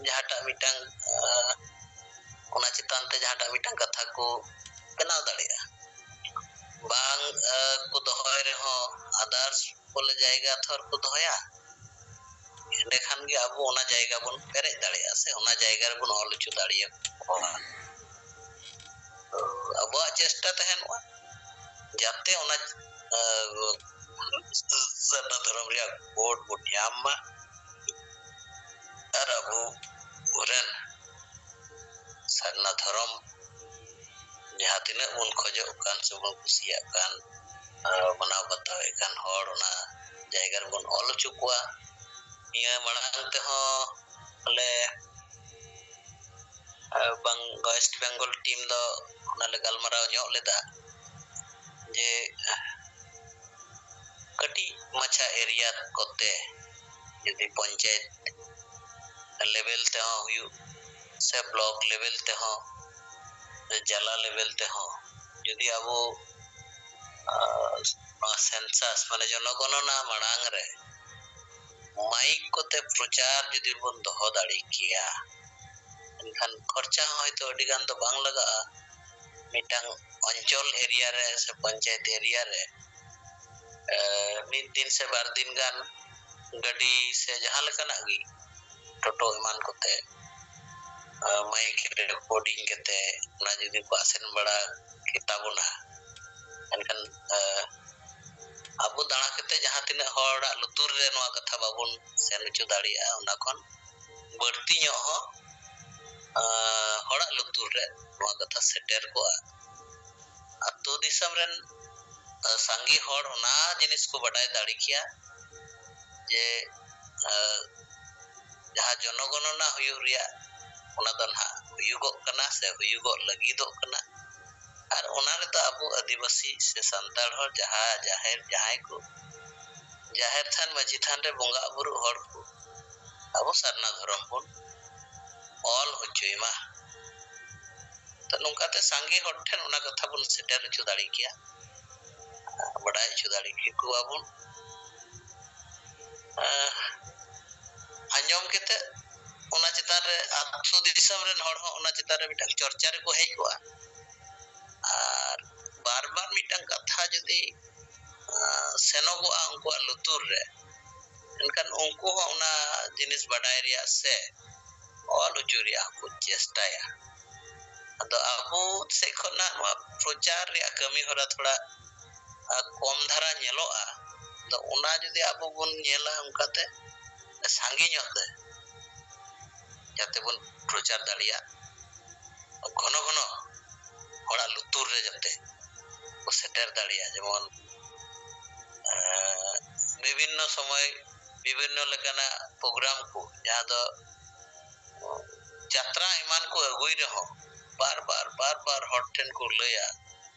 ᱡᱟᱦᱟᱸᱴᱟᱜ ᱢᱤᱫᱴᱟᱝ, ᱟᱸ, ᱚᱱᱟ ᱪᱮᱛᱟᱱ ᱛᱮ ᱡᱟᱦᱟᱸᱴᱟᱜ ᱢᱤᱫᱴᱟᱝ ᱠᱟᱛᱷᱟ ᱠᱚ ᱵᱮᱱᱟᱣ ᱫᱟᱲᱮᱭᱟᱜᱼᱟ᱾ ᱵᱟᱝ, ᱟᱸ, ᱠᱚ ᱫᱚᱦᱚᱭ ᱨᱮᱦᱚᱸ others ᱵᱚᱞᱮ ᱡᱟᱭᱜᱟ ᱛᱷᱚᱨ ᱠᱚ ᱫᱚᱦᱚᱭᱟ, ᱮᱸᱰᱮᱠᱷᱟᱱ ᱜᱮ ᱟᱵᱚ ᱚᱱᱟ ᱡᱟᱭᱜᱟ ᱵᱚᱱ ᱯᱮᱨᱮᱡ ᱫᱟᱲᱮᱭᱟᱜᱼᱟ ᱥᱮ ᱚᱱᱟ ᱡᱟᱭᱜᱟ ᱨᱮᱵᱚᱱ ᱚᱞ ᱦᱚᱪᱚ ᱫᱟᱲᱮᱭᱟᱠᱚᱣᱟ᱾ ᱛᱚ ᱟᱵᱚᱣᱟᱜ ᱪᱮᱥᱴᱟ ᱛᱟᱦᱮᱱᱚᱜᱼᱟ ᱡᱟᱛᱮ ᱚᱱᱟ, ᱟᱸ, ᱥᱟᱨᱱᱟ ᱫᱷᱚᱨᱚᱢ ᱨᱮᱭᱟᱜ ᱠᱳᱰ ᱵᱚᱱ ᱧᱟᱢ ᱢᱟ ᱟᱨ ᱟᱵᱚ ᱨᱮᱱ ᱥᱟᱨᱱᱟ ᱫᱷᱚᱨᱚᱢ ᱡᱟᱦᱟᱸ ᱛᱤᱱᱟᱹᱜ ᱵᱚᱱ ᱠᱷᱚᱡᱚᱜ ᱠᱟᱱ ᱥᱮ ᱵᱚᱱ ᱠᱩᱥᱤᱭᱟᱜ ᱠᱟᱱ, ᱟᱨ ᱢᱟᱱᱟᱣ ᱵᱟᱛᱟᱣᱮᱫ ᱠᱟᱱ ᱦᱚᱲ ᱚᱱᱟ ᱡᱟᱭᱜᱟ ᱨᱮᱵᱚᱱ ᱚᱞ ᱦᱚᱪᱚ ᱠᱚᱣᱟ᱾ ᱱᱤᱭᱟᱹ ᱢᱟᱲᱟᱝ ᱛᱮᱦᱚᱸ ᱟᱞᱮ, ᱟᱨ ᱵᱟᱝ ᱳᱭᱮᱥᱴ ᱵᱮᱝᱜᱚᱞ ᱴᱤᱢ ᱫᱚ ᱚᱱᱟ ᱞᱮ ᱜᱟᱞᱢᱟᱨᱟᱣ ᱧᱚᱜ ᱞᱮᱫᱟ ᱡᱮ ᱠᱟᱹᱴᱤᱡ ᱢᱟᱪᱷᱟ ᱮᱨᱤᱭᱟ ᱠᱚᱛᱮ ᱡᱩᱫᱤ ᱯᱚᱧᱪᱟᱭᱮᱛ ᱞᱮᱵᱮᱞ ᱛᱮᱦᱚᱸ ᱦᱩᱭᱩᱜ ᱥᱮ ᱵᱞᱚᱠ ᱞᱮᱵᱮᱞ ᱛᱮᱦᱚᱸ ᱡᱟᱞᱟ ᱞᱮᱵᱮᱞ ᱛᱮᱦᱚᱸ ᱡᱩᱫᱤ ᱟᱵᱚ, ᱟᱸ, ᱱᱚᱣᱟ ᱥᱮᱱᱥᱟᱥ, ᱢᱟᱱᱮ ᱡᱚᱱᱚᱜᱚᱱᱚᱱᱟ ᱢᱟᱲᱟᱝ ᱨᱮ ᱢᱟᱭᱤᱠ ᱠᱚᱛᱮ ᱯᱨᱚᱪᱟᱨ ᱡᱩᱫᱤ ᱵᱚᱱ ᱫᱚᱦᱚ ᱫᱟᱲᱮ ᱠᱮᱭᱟ, ᱮᱱᱠᱷᱟᱱ ᱠᱷᱚᱨᱪᱟ ᱦᱚᱸ ᱦᱚᱭᱛᱳ ᱟᱹᱰᱤ ᱜᱟᱱ ᱫᱚ ᱵᱟᱝ ᱞᱟᱜᱟᱜᱼᱟ᱾ ᱢᱤᱫᱴᱟᱝ ᱚᱧᱪᱚᱞ ᱮᱨᱤᱭᱟ ᱨᱮ ᱥᱮ ᱯᱚᱧᱪᱟᱭᱮᱛ ᱮᱨᱤᱭᱟ ᱨᱮ, ᱮ, ᱢᱤᱫ ᱫᱤᱱ ᱥᱮ ᱵᱟᱨ ᱫᱤᱱ ᱜᱟᱱ ᱜᱟᱹᱰᱤ ᱥᱮ ᱡᱟᱦᱟᱸ ᱞᱮᱠᱟᱱᱟᱜ ᱜᱮ, ᱴᱳᱴᱳ ᱮᱢᱟᱱ ᱠᱚᱛᱮ, ᱮ, ᱢᱟᱭᱤᱠ ᱨᱮᱠᱳᱨᱰᱤᱝ ᱠᱟᱛᱮ ᱚᱱᱟ ᱡᱩᱫᱤ ᱠᱚ ᱟᱥᱮᱱ ᱵᱟᱲᱟ ᱠᱮᱛᱟ ᱵᱚᱱᱟ, ᱮᱱᱠᱷᱟᱱ, ᱮ, ᱟᱵᱚ ᱫᱟᱬᱟ ᱠᱟᱛᱮ ᱡᱟᱦᱟᱸ ᱛᱤᱱᱟᱹᱜ ᱦᱚᱲᱟᱜ ᱞᱩᱛᱩᱨ ᱨᱮ ᱱᱚᱣᱟ ᱠᱟᱛᱷᱟ ᱵᱟᱵᱚᱱ ᱥᱮᱱ ᱦᱚᱪᱚ ᱫᱟᱲᱮᱭᱟᱜᱼᱟ, ᱚᱱᱟ ᱠᱷᱚᱱ ᱵᱟᱹᱲᱛᱤ ᱧᱚᱜ ᱦᱚᱸ, ᱮ, ᱦᱚᱲᱟᱜ ᱞᱩᱛᱩᱨ ᱨᱮ ᱱᱚᱣᱟ ᱠᱟᱛᱷᱟ ᱥᱮᱴᱮᱨ ᱠᱚᱜᱼᱟ᱾ ᱟᱹᱛᱩ ᱫᱤᱥᱚᱢ ᱨᱮᱱ, ᱮ, ᱥᱟᱸᱜᱮ ᱦᱚᱲ ᱚᱱᱟ ᱡᱤᱱᱤᱥ ᱠᱚ ᱵᱟᱰᱟᱭ ᱫᱟᱲᱮ ᱠᱮᱭᱟ ᱡᱮ, ᱮ, ᱡᱟᱦᱟᱸ ᱡᱚᱱᱚᱜᱚᱱᱚᱱᱟ ᱦᱩᱭᱩᱜ ᱨᱮᱭᱟᱜ, ᱚᱱᱟ ᱫᱚ ᱱᱟᱦᱟᱜ ᱦᱩᱭᱩᱜᱚᱜ ᱠᱟᱱᱟ ᱥᱮ ᱦᱩᱭᱩᱜᱚᱜ ᱞᱟᱹᱜᱤᱫᱚᱜ ᱠᱟᱱᱟ᱾ ᱟᱨ ᱚᱱᱟ ᱨᱮᱫᱚ ᱟᱵᱚ ᱟᱹᱫᱤᱵᱟᱹᱥᱤ ᱥᱮ ᱥᱟᱱᱛᱟᱲ ᱦᱚᱲ ᱡᱟᱦᱟᱸ ᱡᱟᱦᱮᱨ, ᱡᱟᱦᱟᱸᱭ ᱠᱚ ᱡᱟᱦᱮᱨ ᱛᱷᱟᱱ, ᱢᱟᱹᱡᱷᱤ ᱛᱷᱟᱱ ᱨᱮ ᱵᱚᱸᱜᱟ ᱵᱩᱨᱩᱜ ᱦᱚᱲ ᱠᱚ ᱟᱵᱚ ᱥᱟᱨᱱᱟ ᱫᱷᱚᱨᱚᱢ ᱵᱚᱱ ᱚᱞ ᱦᱚᱪᱚᱭ ᱢᱟ᱾ ᱛᱚ, ᱱᱚᱝᱠᱟᱛᱮ ᱥᱟᱸᱜᱮ ᱦᱚᱲ ᱴᱷᱮᱱ ᱚᱱᱟ ᱠᱟᱛᱷᱟ ᱵᱚᱱ ᱥᱮᱴᱮᱨ ᱦᱚᱪᱚ ᱫᱟᱲᱮ ᱠᱮᱭᱟ, ᱵᱟᱰᱟᱭ ᱦᱚᱪᱚ ᱫᱟᱲᱮ ᱠᱮᱠᱚᱣᱟ ᱵᱚᱱ᱾ ᱟᱸ, ᱟᱸᱡᱚᱢ ᱠᱟᱛᱮ ᱚᱱᱟ ᱪᱮᱛᱟᱱ ᱨᱮ ᱟᱹᱛᱩ ᱫᱤᱥᱚᱢ ᱨᱮᱱ ᱦᱚᱲ ᱦᱚᱸ ᱚᱱᱟ ᱪᱮᱛᱟᱱ ᱨᱮ ᱢᱤᱫᱴᱟᱝ ᱪᱚᱨᱪᱟ ᱨᱮᱠᱚ ᱦᱮᱡ ᱠᱚᱜᱼᱟ᱾ ᱟᱨ ᱵᱟᱨ ᱵᱟᱨ ᱢᱤᱫᱴᱟᱝ ᱠᱟᱛᱷᱟ ᱡᱩᱫᱤ, ᱟᱸ, ᱥᱮᱱᱚᱜᱚᱜᱼᱟ ᱩᱱᱠᱩᱣᱟᱜ ᱞᱩᱛᱩᱨ ᱨᱮ, ᱮᱱᱠᱷᱟᱱ ᱩᱱᱠᱩ ᱦᱚᱸ ᱚᱱᱟ ᱡᱤᱱᱤᱥ ᱵᱟᱰᱟᱭ ᱨᱮᱭᱟᱜ ᱥᱮ ᱚᱞ ᱦᱚᱪᱚ ᱨᱮᱭᱟᱜ ᱦᱚᱸᱠᱚ ᱪᱮᱥᱴᱟᱭᱟ᱾ ᱟᱫᱚ ᱟᱵᱚ ᱥᱮᱫ ᱠᱷᱚᱱᱟᱜ ᱱᱚᱣᱟ ᱯᱨᱚᱪᱟᱨ ᱨᱮᱭᱟᱜ ᱠᱟᱹᱢᱤ ᱦᱚᱨᱟ ᱛᱷᱚᱲᱟ, ᱟ, ᱠᱚᱢ ᱫᱷᱟᱨᱟ ᱧᱮᱞᱚᱜᱼᱟ᱾ ᱟᱫᱚ ᱚᱱᱟ ᱡᱩᱫᱤ ᱟᱵᱚ ᱵᱚᱱ ᱧᱮᱞᱟ ᱚᱱᱠᱟᱛᱮ ᱥᱟᱸᱜᱮ ᱧᱚᱜ ᱛᱮ, ᱡᱟᱛᱮ ᱵᱚᱱ ᱯᱨᱚᱪᱟᱨ ᱫᱟᱲᱮᱭᱟᱜ, ᱜᱷᱚᱱᱚ ᱜᱷᱚᱱᱚ ᱦᱚᱲᱟᱜ ᱞᱩᱛᱩᱨ ᱨᱮ ᱡᱟᱛᱮ ᱠᱚ ᱥᱮᱴᱮᱨ ᱫᱟᱲᱮᱭᱟᱜ, ᱡᱮᱢᱚᱱ, ᱮᱸ, ᱵᱤᱵᱷᱤᱱᱱᱚ ᱥᱚᱢᱚᱭ ᱵᱤᱵᱷᱤᱱᱱᱚ ᱞᱮᱠᱟᱱᱟᱜ ᱯᱨᱳᱜᱨᱟᱢ ᱠᱚ, ᱡᱟᱦᱟᱸ ᱫᱚ ᱡᱟᱛᱨᱟ ᱮᱢᱟᱱ ᱠᱚ ᱟᱹᱜᱩᱭ ᱨᱮᱦᱚᱸ, ᱵᱟᱨ ᱵᱟᱨ, ᱵᱟᱨ ᱵᱟᱨ ᱦᱚᱲ ᱴᱷᱮᱱ ᱠᱚ ᱞᱟᱹᱭᱟ,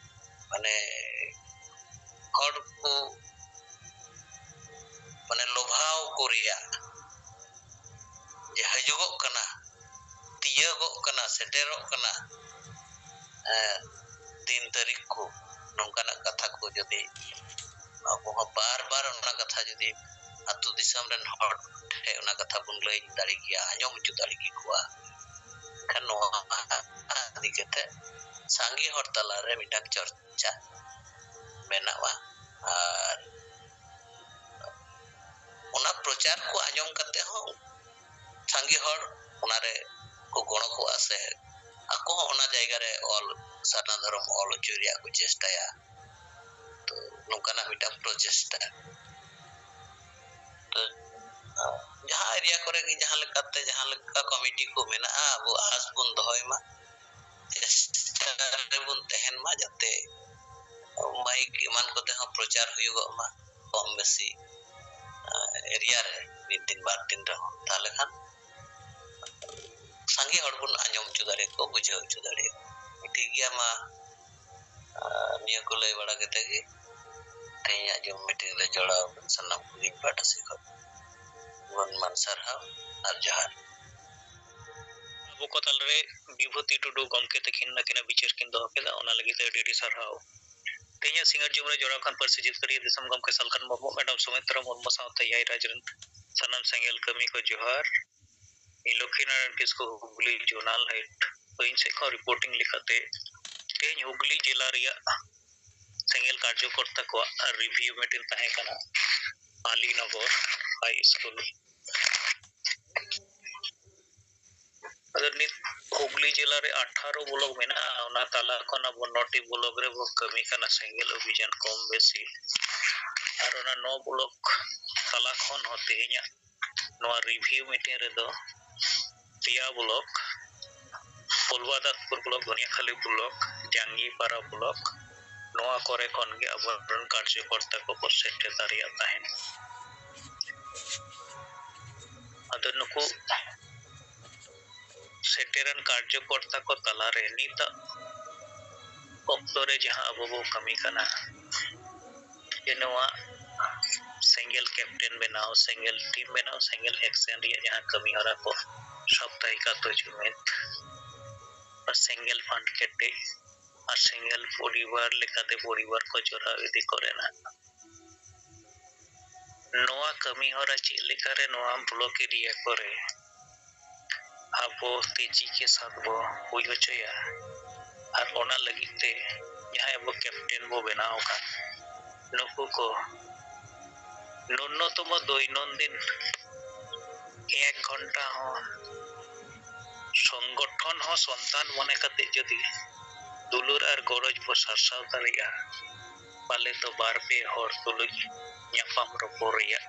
ᱢᱟᱱᱮ, ᱦᱚᱲ ᱠᱚ, ᱢᱟᱱᱮ, ᱞᱚᱵᱷᱟᱣ ᱠᱚ ᱨᱮᱭᱟᱜ ᱡᱮ ᱦᱤᱡᱩᱜᱚᱜ ᱠᱟᱱᱟ, ᱛᱤᱭᱟᱹᱜᱚᱜ ᱠᱟᱱᱟ, ᱥᱮᱴᱮᱨᱚᱜ ᱠᱟᱱᱟ, ᱮ, ᱫᱤᱱ ᱛᱟᱹᱨᱤᱠᱷ ᱠᱚ, ᱱᱚᱝᱠᱟᱱᱟᱜ ᱠᱟᱛᱷᱟ ᱠᱚ ᱡᱩᱫᱤ ᱟᱵᱚ ᱦᱚᱸ ᱵᱟᱨ ᱵᱟᱨ ᱚᱱᱟ ᱠᱟᱛᱷᱟ ᱡᱩᱫᱤ ᱟᱹᱛᱩ ᱫᱤᱥᱚᱢ ᱨᱮᱱ ᱦᱚᱲ ᱴᱷᱮᱱ ᱚᱱᱟ ᱠᱟᱛᱷᱟ ᱵᱚᱱ ᱞᱟᱹᱭ ᱫᱟᱲᱮ ᱠᱮᱭᱟ, ᱟᱸᱡᱚᱢ ᱦᱚᱪᱚ ᱫᱟᱲᱮ ᱠᱮᱠᱚᱣᱟ, ᱮᱱᱠᱷᱟᱱ ᱱᱚᱣᱟ ᱤᱫᱤ ᱠᱟᱛᱮ ᱥᱟᱸᱜᱮ ᱦᱚᱲ ᱛᱟᱞᱟᱨᱮ ᱢᱤᱫᱴᱟᱝ ᱪᱚᱨᱪᱟ ᱵᱮᱱᱟᱜᱼᱟ᱾ ᱟᱨ ᱚᱱᱟ ᱯᱨᱚᱪᱟᱨ ᱠᱚ ᱟᱸᱡᱚᱢ ᱠᱟᱛᱮ ᱦᱚᱸ ᱥᱟᱸᱜᱮ ᱦᱚᱲ ᱚᱱᱟᱨᱮ ᱠᱚ ᱜᱚᱲᱚ ᱠᱚᱜᱼᱟ ᱥᱮ ᱟᱠᱚ ᱦᱚᱸ ᱚᱱᱟ ᱡᱟᱭᱜᱟ ᱨᱮ ᱚᱞ, ᱥᱟᱨᱱᱟ ᱫᱷᱚᱨᱚᱢ ᱚᱞ ᱦᱚᱪᱚᱭ ᱨᱮᱭᱟᱜ ᱠᱚ ᱪᱮᱥᱴᱟᱭᱟ᱾ ᱛᱚ, ᱱᱚᱝᱠᱟᱱᱟᱜ ᱢᱤᱫᱴᱟᱝ ᱯᱨᱚᱪᱮᱥᱴᱟ᱾ ᱛᱚ, ᱡᱟᱦᱟᱸ ᱮᱨᱤᱭᱟ ᱠᱚᱨᱮ ᱜᱮ ᱡᱟᱦᱟᱸ ᱞᱮᱠᱟᱛᱮ, ᱡᱟᱦᱟᱸ ᱞᱮᱠᱟ ᱠᱚᱢᱤᱴᱤ ᱠᱚ ᱢᱮᱱᱟᱜᱼᱟ, ᱟᱵᱚ ᱟᱥ ᱵᱚᱱ ᱫᱚᱦᱚᱭ ᱢᱟ, ᱪᱮᱥᱴᱟ ᱨᱮᱵᱚᱱ ᱛᱟᱦᱮᱱ ᱢᱟ, ᱡᱟᱛᱮ ᱢᱟᱭᱤᱠ ᱮᱢᱟᱱ ᱠᱚᱛᱮ ᱦᱚᱸ ᱯᱨᱚᱪᱟᱨ ᱦᱩᱭᱩᱜᱚᱜ ᱢᱟ ᱠᱚᱢ ᱵᱮᱥᱤ, ᱮᱨᱤᱭᱟ ᱨᱮ ᱢᱤᱫ ᱫᱤᱱ ᱵᱟᱨ ᱫᱤᱱ ᱨᱮᱦᱚᱸ, ᱛᱟᱦᱚᱞᱮ ᱠᱷᱟᱱ ᱥᱟᱸᱜᱮ ᱦᱚᱲ ᱵᱚᱱ ᱟᱸᱡᱚᱢ ᱦᱚᱪᱚ ᱫᱟᱲᱮᱭᱟᱠᱚᱣᱟ, ᱵᱩᱡᱷᱟᱹᱣ ᱦᱚᱪᱚ ᱫᱟᱲᱮᱭᱟᱠᱚᱣᱟ᱾ ᱴᱷᱤᱠ ᱜᱮᱭᱟ, ᱢᱟ, ᱟᱨ ᱱᱤᱭᱟᱹ ᱠᱚ ᱞᱟᱹᱭ ᱵᱟᱲᱟ ᱠᱟᱛᱮ ᱜᱮ ᱛᱮᱦᱮᱧᱟᱜ ᱡᱩᱢ ᱢᱤᱴᱤᱝ ᱨᱮ ᱡᱚᱲᱟᱣ ᱟᱠᱟᱱ ᱥᱟᱱᱟᱢ ᱠᱚᱜᱮ ᱤᱧ ᱯᱟᱦᱴᱟ ᱥᱮᱫ ᱠᱷᱚᱱ ᱜᱩᱱᱢᱟᱱ ᱥᱟᱨᱦᱟᱣ ᱟᱨ ᱡᱚᱦᱟᱨ᱾ ᱟᱵᱚ ᱠᱚ ᱛᱟᱞᱟᱨᱮ ᱵᱤᱵᱷᱩᱛᱤ ᱴᱩᱰᱩ ᱜᱚᱢᱠᱮ ᱛᱟᱹᱠᱤᱱ ᱟᱹᱠᱤᱱᱟᱜ ᱵᱤᱪᱟᱹᱨ ᱠᱤᱱ ᱫᱚᱦᱚ ᱠᱮᱫᱟ, ᱚᱱᱟ ᱞᱟᱹᱜᱤᱫ ᱛᱮ ᱟᱹᱰᱤ ᱟᱹᱰᱤ ᱥᱟᱨᱦᱟᱣ᱾ ᱛᱮᱦᱮᱧᱟᱜ ᱥᱤᱸᱜᱟᱲ ᱡᱩᱢ ᱨᱮ ᱡᱚᱲᱟᱣ ᱠᱟᱱ ᱯᱟᱹᱨᱥᱤ ᱡᱤᱛᱠᱟᱹᱨᱤᱭᱟᱹ ᱫᱤᱥᱚᱢ ᱜᱚᱢᱠᱮ ᱥᱟᱞᱠᱷᱟᱱ ᱢᱩᱨᱢᱩ, ᱢᱮᱰᱟᱢ ᱥᱩᱢᱤᱛᱨᱟ ᱢᱩᱨᱢᱩ ᱥᱟᱶᱛᱮ ᱮᱭᱟᱭ ᱨᱟᱡᱽ ᱨᱮᱱ ᱥᱟᱱᱟᱢ ᱥᱮᱸᱜᱮᱞ ᱠᱟᱹᱢᱤ ᱠᱚ ᱡᱚᱦᱟᱨ᱾ ᱤᱧ ᱞᱚᱠᱠᱷᱤ ᱱᱟᱨᱟᱭᱚᱱ ᱠᱤᱥᱠᱩ, ᱦᱩᱜᱽᱞᱤ ᱡᱳᱱᱟᱞ ᱦᱮᱰ᱾ ᱛᱚ, ᱤᱧ ᱥᱮᱫ ᱠᱷᱚᱱ ᱨᱤᱯᱳᱨᱴᱤᱝ ᱞᱮᱠᱟᱛᱮ ᱛᱮᱦᱮᱧ ᱦᱩᱜᱽᱞᱤ ᱡᱮᱞᱟ ᱨᱮᱭᱟᱜ ᱥᱮᱸᱜᱮᱞ ᱠᱟᱨᱡᱚᱠᱚᱨᱛᱟ ᱠᱚᱣᱟᱜ ᱨᱤᱵᱷᱤᱭᱩ ᱢᱤᱴᱤᱝ ᱛᱟᱦᱮᱸ ᱠᱟᱱᱟ ᱟᱞᱤᱱᱚᱜᱚᱨ ᱦᱟᱭ ᱥᱠᱩᱞ᱾ ᱟᱫᱚ ᱱᱤᱛ ᱦᱩᱜᱽᱞᱤ ᱡᱮᱞᱟ ᱨᱮ ᱟᱴᱷᱟᱨᱚ ᱵᱞᱚᱠ ᱢᱮᱱᱟᱜᱼᱟ, ᱚᱱᱟ ᱛᱟᱞᱟ ᱠᱷᱚᱱ ᱟᱵᱚ ᱱᱚᱴᱤ ᱵᱞᱚᱠ ᱨᱮᱵᱚ ᱠᱟᱹᱢᱤ ᱠᱟᱱᱟ ᱥᱮᱸᱜᱮᱞ ᱚᱵᱷᱤᱡᱟᱱ ᱠᱚᱢ ᱵᱮᱥᱤ᱾ ᱟᱨ ᱚᱱᱟ ᱱᱚ ᱵᱞᱚᱠ ᱛᱟᱞᱟ ᱠᱷᱚᱱ ᱦᱚᱸ ᱛᱮᱦᱮᱧᱟᱜ ᱱᱚᱣᱟ ᱨᱤᱵᱷᱤᱭᱩ ᱢᱤᱴᱤᱝ ᱨᱮᱫᱚ ᱯᱮᱭᱟ ᱵᱞᱚᱠ, ᱯᱷᱩᱞᱵᱟᱫᱟᱥᱯᱩᱨ ᱵᱞᱚᱠ, ᱜᱚᱱᱤᱭᱟᱠᱷᱟᱞᱤ ᱵᱞᱚᱠ, ᱡᱟᱝᱜᱤᱯᱟᱨᱟ ᱵᱞᱚᱠ, ᱱᱚᱣᱟ ᱠᱚᱨᱮ ᱠᱷᱚᱱ ᱜᱮ ᱟᱵᱚᱨᱮᱱ ᱠᱟᱨᱡᱚᱠᱚᱨᱛᱟ ᱠᱚᱠᱚ ᱥᱮᱴᱮᱨ ᱫᱟᱲᱮᱭᱟᱜ ᱛᱟᱦᱮᱸᱫ᱾ ᱟᱫᱚ ᱱᱩᱠᱩ ᱥᱮᱴᱮᱨᱮᱱ ᱠᱟᱨᱡᱚᱠᱚᱨᱛᱟ ᱠᱚ ᱛᱟᱞᱟᱨᱮ ᱱᱤᱛᱟᱜ ᱚᱠᱛᱚ ᱨᱮ ᱡᱟᱦᱟᱸ ᱟᱵᱚ ᱵᱚ ᱠᱟᱹᱢᱤ ᱠᱟᱱᱟ, ᱡᱮ ᱱᱚᱣᱟ ᱥᱮᱸᱜᱮᱞ ᱠᱮᱯᱴᱮᱱ ᱵᱮᱱᱟᱣ, ᱥᱮᱸᱜᱮᱞ ᱴᱤᱢ ᱵᱮᱱᱟᱣ, ᱥᱮᱸᱜᱮᱞ ᱮᱠᱥᱮᱱ ᱨᱮᱭᱟᱜ ᱡᱟᱦᱟᱸ ᱠᱟᱹᱢᱤ ᱦᱚᱨᱟ ᱠᱚ, ᱥᱟᱯᱛᱟᱦᱤᱠ ᱟᱛᱳ ᱡᱩᱢᱤᱫ, ᱥᱮᱸᱜᱮᱞ ᱯᱷᱟᱸᱰ ᱠᱮᱴᱮᱡ ᱟᱨ ᱥᱮᱸᱜᱮᱞ ᱯᱚᱨᱤᱵᱟᱨ ᱞᱮᱠᱟᱛᱮ ᱯᱚᱨᱤᱵᱟᱨ ᱠᱚ ᱡᱚᱨᱟᱣ ᱤᱫᱤ ᱠᱚᱨᱮᱱᱟᱜ ᱱᱚᱣᱟ ᱠᱟᱹᱢᱤ ᱦᱚᱨᱟ ᱪᱮᱫ ᱞᱮᱠᱟᱨᱮ ᱱᱚᱣᱟ block area ᱠᱚᱨᱮ ᱟᱵᱚ ᱛᱮᱡᱤ ᱠᱮ ᱥᱟᱛ ᱵᱚ ᱦᱩᱭ ᱦᱚᱪᱚᱭᱟ᱾ ᱟᱨ ᱚᱱᱟ ᱞᱟᱹᱜᱤᱫ ᱛᱮ ᱡᱟᱦᱟᱸᱭ ᱟᱵᱚ captain ᱵᱚ ᱵᱮᱱᱟᱣ ᱟᱠᱟᱱ, ᱱᱩᱠᱩ ᱠᱚ ᱱᱩᱱᱱᱚᱛᱚᱢᱚ ᱫᱳᱭᱱᱚᱱᱫᱤᱱ ᱮᱠ ᱜᱷᱚᱱᱴᱟ ᱦᱚᱸ ᱥᱚᱝᱜᱚᱴᱷᱚᱱ ᱦᱚᱸ ᱥᱚᱱᱛᱟᱱ ᱢᱚᱱᱮ ᱠᱟᱛᱮ ᱡᱩᱫᱤ ᱫᱩᱞᱟᱹᱲ ᱟᱨ ᱜᱚᱨᱚᱡᱽ ᱵᱚ ᱥᱟᱨᱥᱟᱣ ᱫᱟᱲᱮᱭᱟᱜᱼᱟ, ᱯᱟᱞᱮ ᱫᱚ ᱵᱟᱨ ᱯᱮ ᱦᱚᱲ ᱛᱩᱞᱩᱡ ᱧᱟᱯᱟᱢ ᱨᱚᱯᱚᱲ ᱨᱮᱭᱟᱜ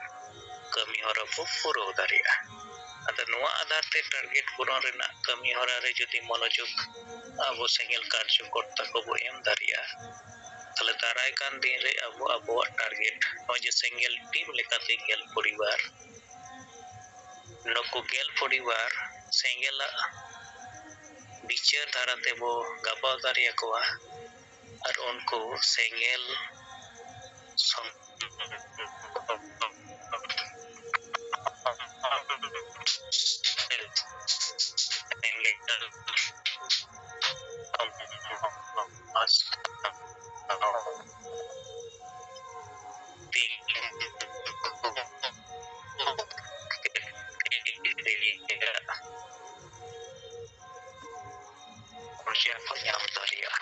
ᱠᱟᱹᱢᱤ ᱦᱚᱨᱟ ᱵᱚ ᱯᱩᱨᱟᱹᱣ ᱫᱟᱲᱮᱭᱟᱜᱼᱟ᱾ ᱟᱫᱚ ᱱᱚᱣᱟ ᱟᱫᱷᱟᱨ ᱛᱮ target ᱯᱩᱨᱚᱱ ᱨᱮᱱᱟᱜ ᱠᱟᱹᱢᱤ ᱦᱚᱨᱟ ᱨᱮ ᱡᱩᱫᱤ ᱢᱚᱱᱚᱡᱳᱜᱽ ᱟᱵᱚ ᱥᱮᱸᱜᱮᱞ ᱠᱟᱨᱡᱚᱠᱚᱨᱛᱟ ᱠᱚᱵᱚ ᱮᱢ ᱫᱟᱲᱮᱭᱟᱜᱼᱟ, ᱛᱟᱦᱞᱮ ᱫᱟᱨᱟᱭ ᱠᱟᱱ ᱫᱤᱱ ᱨᱮ ᱟᱵᱚ ᱟᱵᱚᱣᱟᱜ target, ᱱᱚᱜᱼᱚᱭ ᱡᱮ ᱥᱮᱸᱜᱮᱞ team ᱞᱮᱠᱟᱛᱮ ᱜᱮᱞ ᱯᱚᱨᱤᱵᱟᱨ, ᱱᱩᱠᱩ ᱜᱮᱞ ᱯᱚᱨᱤᱵᱟᱨ ᱥᱮᱸᱜᱮᱞᱟᱜ ᱵᱤᱪᱟᱹᱨ ᱫᱷᱟᱨᱟ ᱛᱮᱵᱚ ᱜᱟᱵᱟᱣ ᱫᱟᱲᱮᱭᱟᱠᱚᱣᱟ᱾ ᱟᱨ ᱩᱱᱠᱩ ᱥᱮᱸᱜᱮᱞ ᱥᱚᱝ-, ᱥᱮᱸᱜᱮᱞ ᱠᱚ ᱧᱟᱢ ᱫᱟᱲᱮᱭᱟᱜᱼᱟ᱾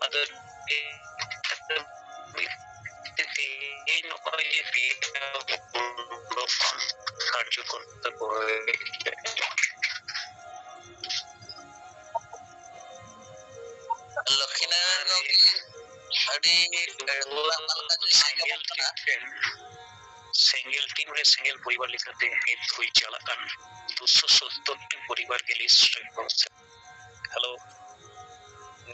ᱟᱫᱚ ᱛᱮᱦᱮᱧ ᱱᱚᱜᱼᱚᱭ ᱡᱮ ᱯᱮᱭᱟ ᱠᱟᱨᱡᱚᱠᱚᱨᱛᱟ ᱠᱚ ᱞᱚᱠᱠᱷᱤᱱᱟᱨᱟᱭᱚᱱ ᱜᱚᱢᱠᱮ, ᱟᱹᱰᱤ ᱥᱮᱸᱜᱮᱞ ᱴᱷᱮᱱ ᱥᱮᱸᱜᱮᱞ team ᱨᱮ ᱥᱮᱸᱜᱮᱞ ᱯᱚᱨᱤᱵᱟᱨ ᱞᱮᱠᱟᱛᱮ ᱱᱤᱛ ᱦᱩᱭ ᱪᱟᱞᱟᱜ ᱠᱟᱱ ᱫᱩᱥᱚ ᱥᱚᱛᱛᱚᱨ ᱴᱤ ᱯᱚᱨᱤᱵᱟᱨ ᱜᱮ list ᱨᱮ ᱠᱚ᱾ Hello,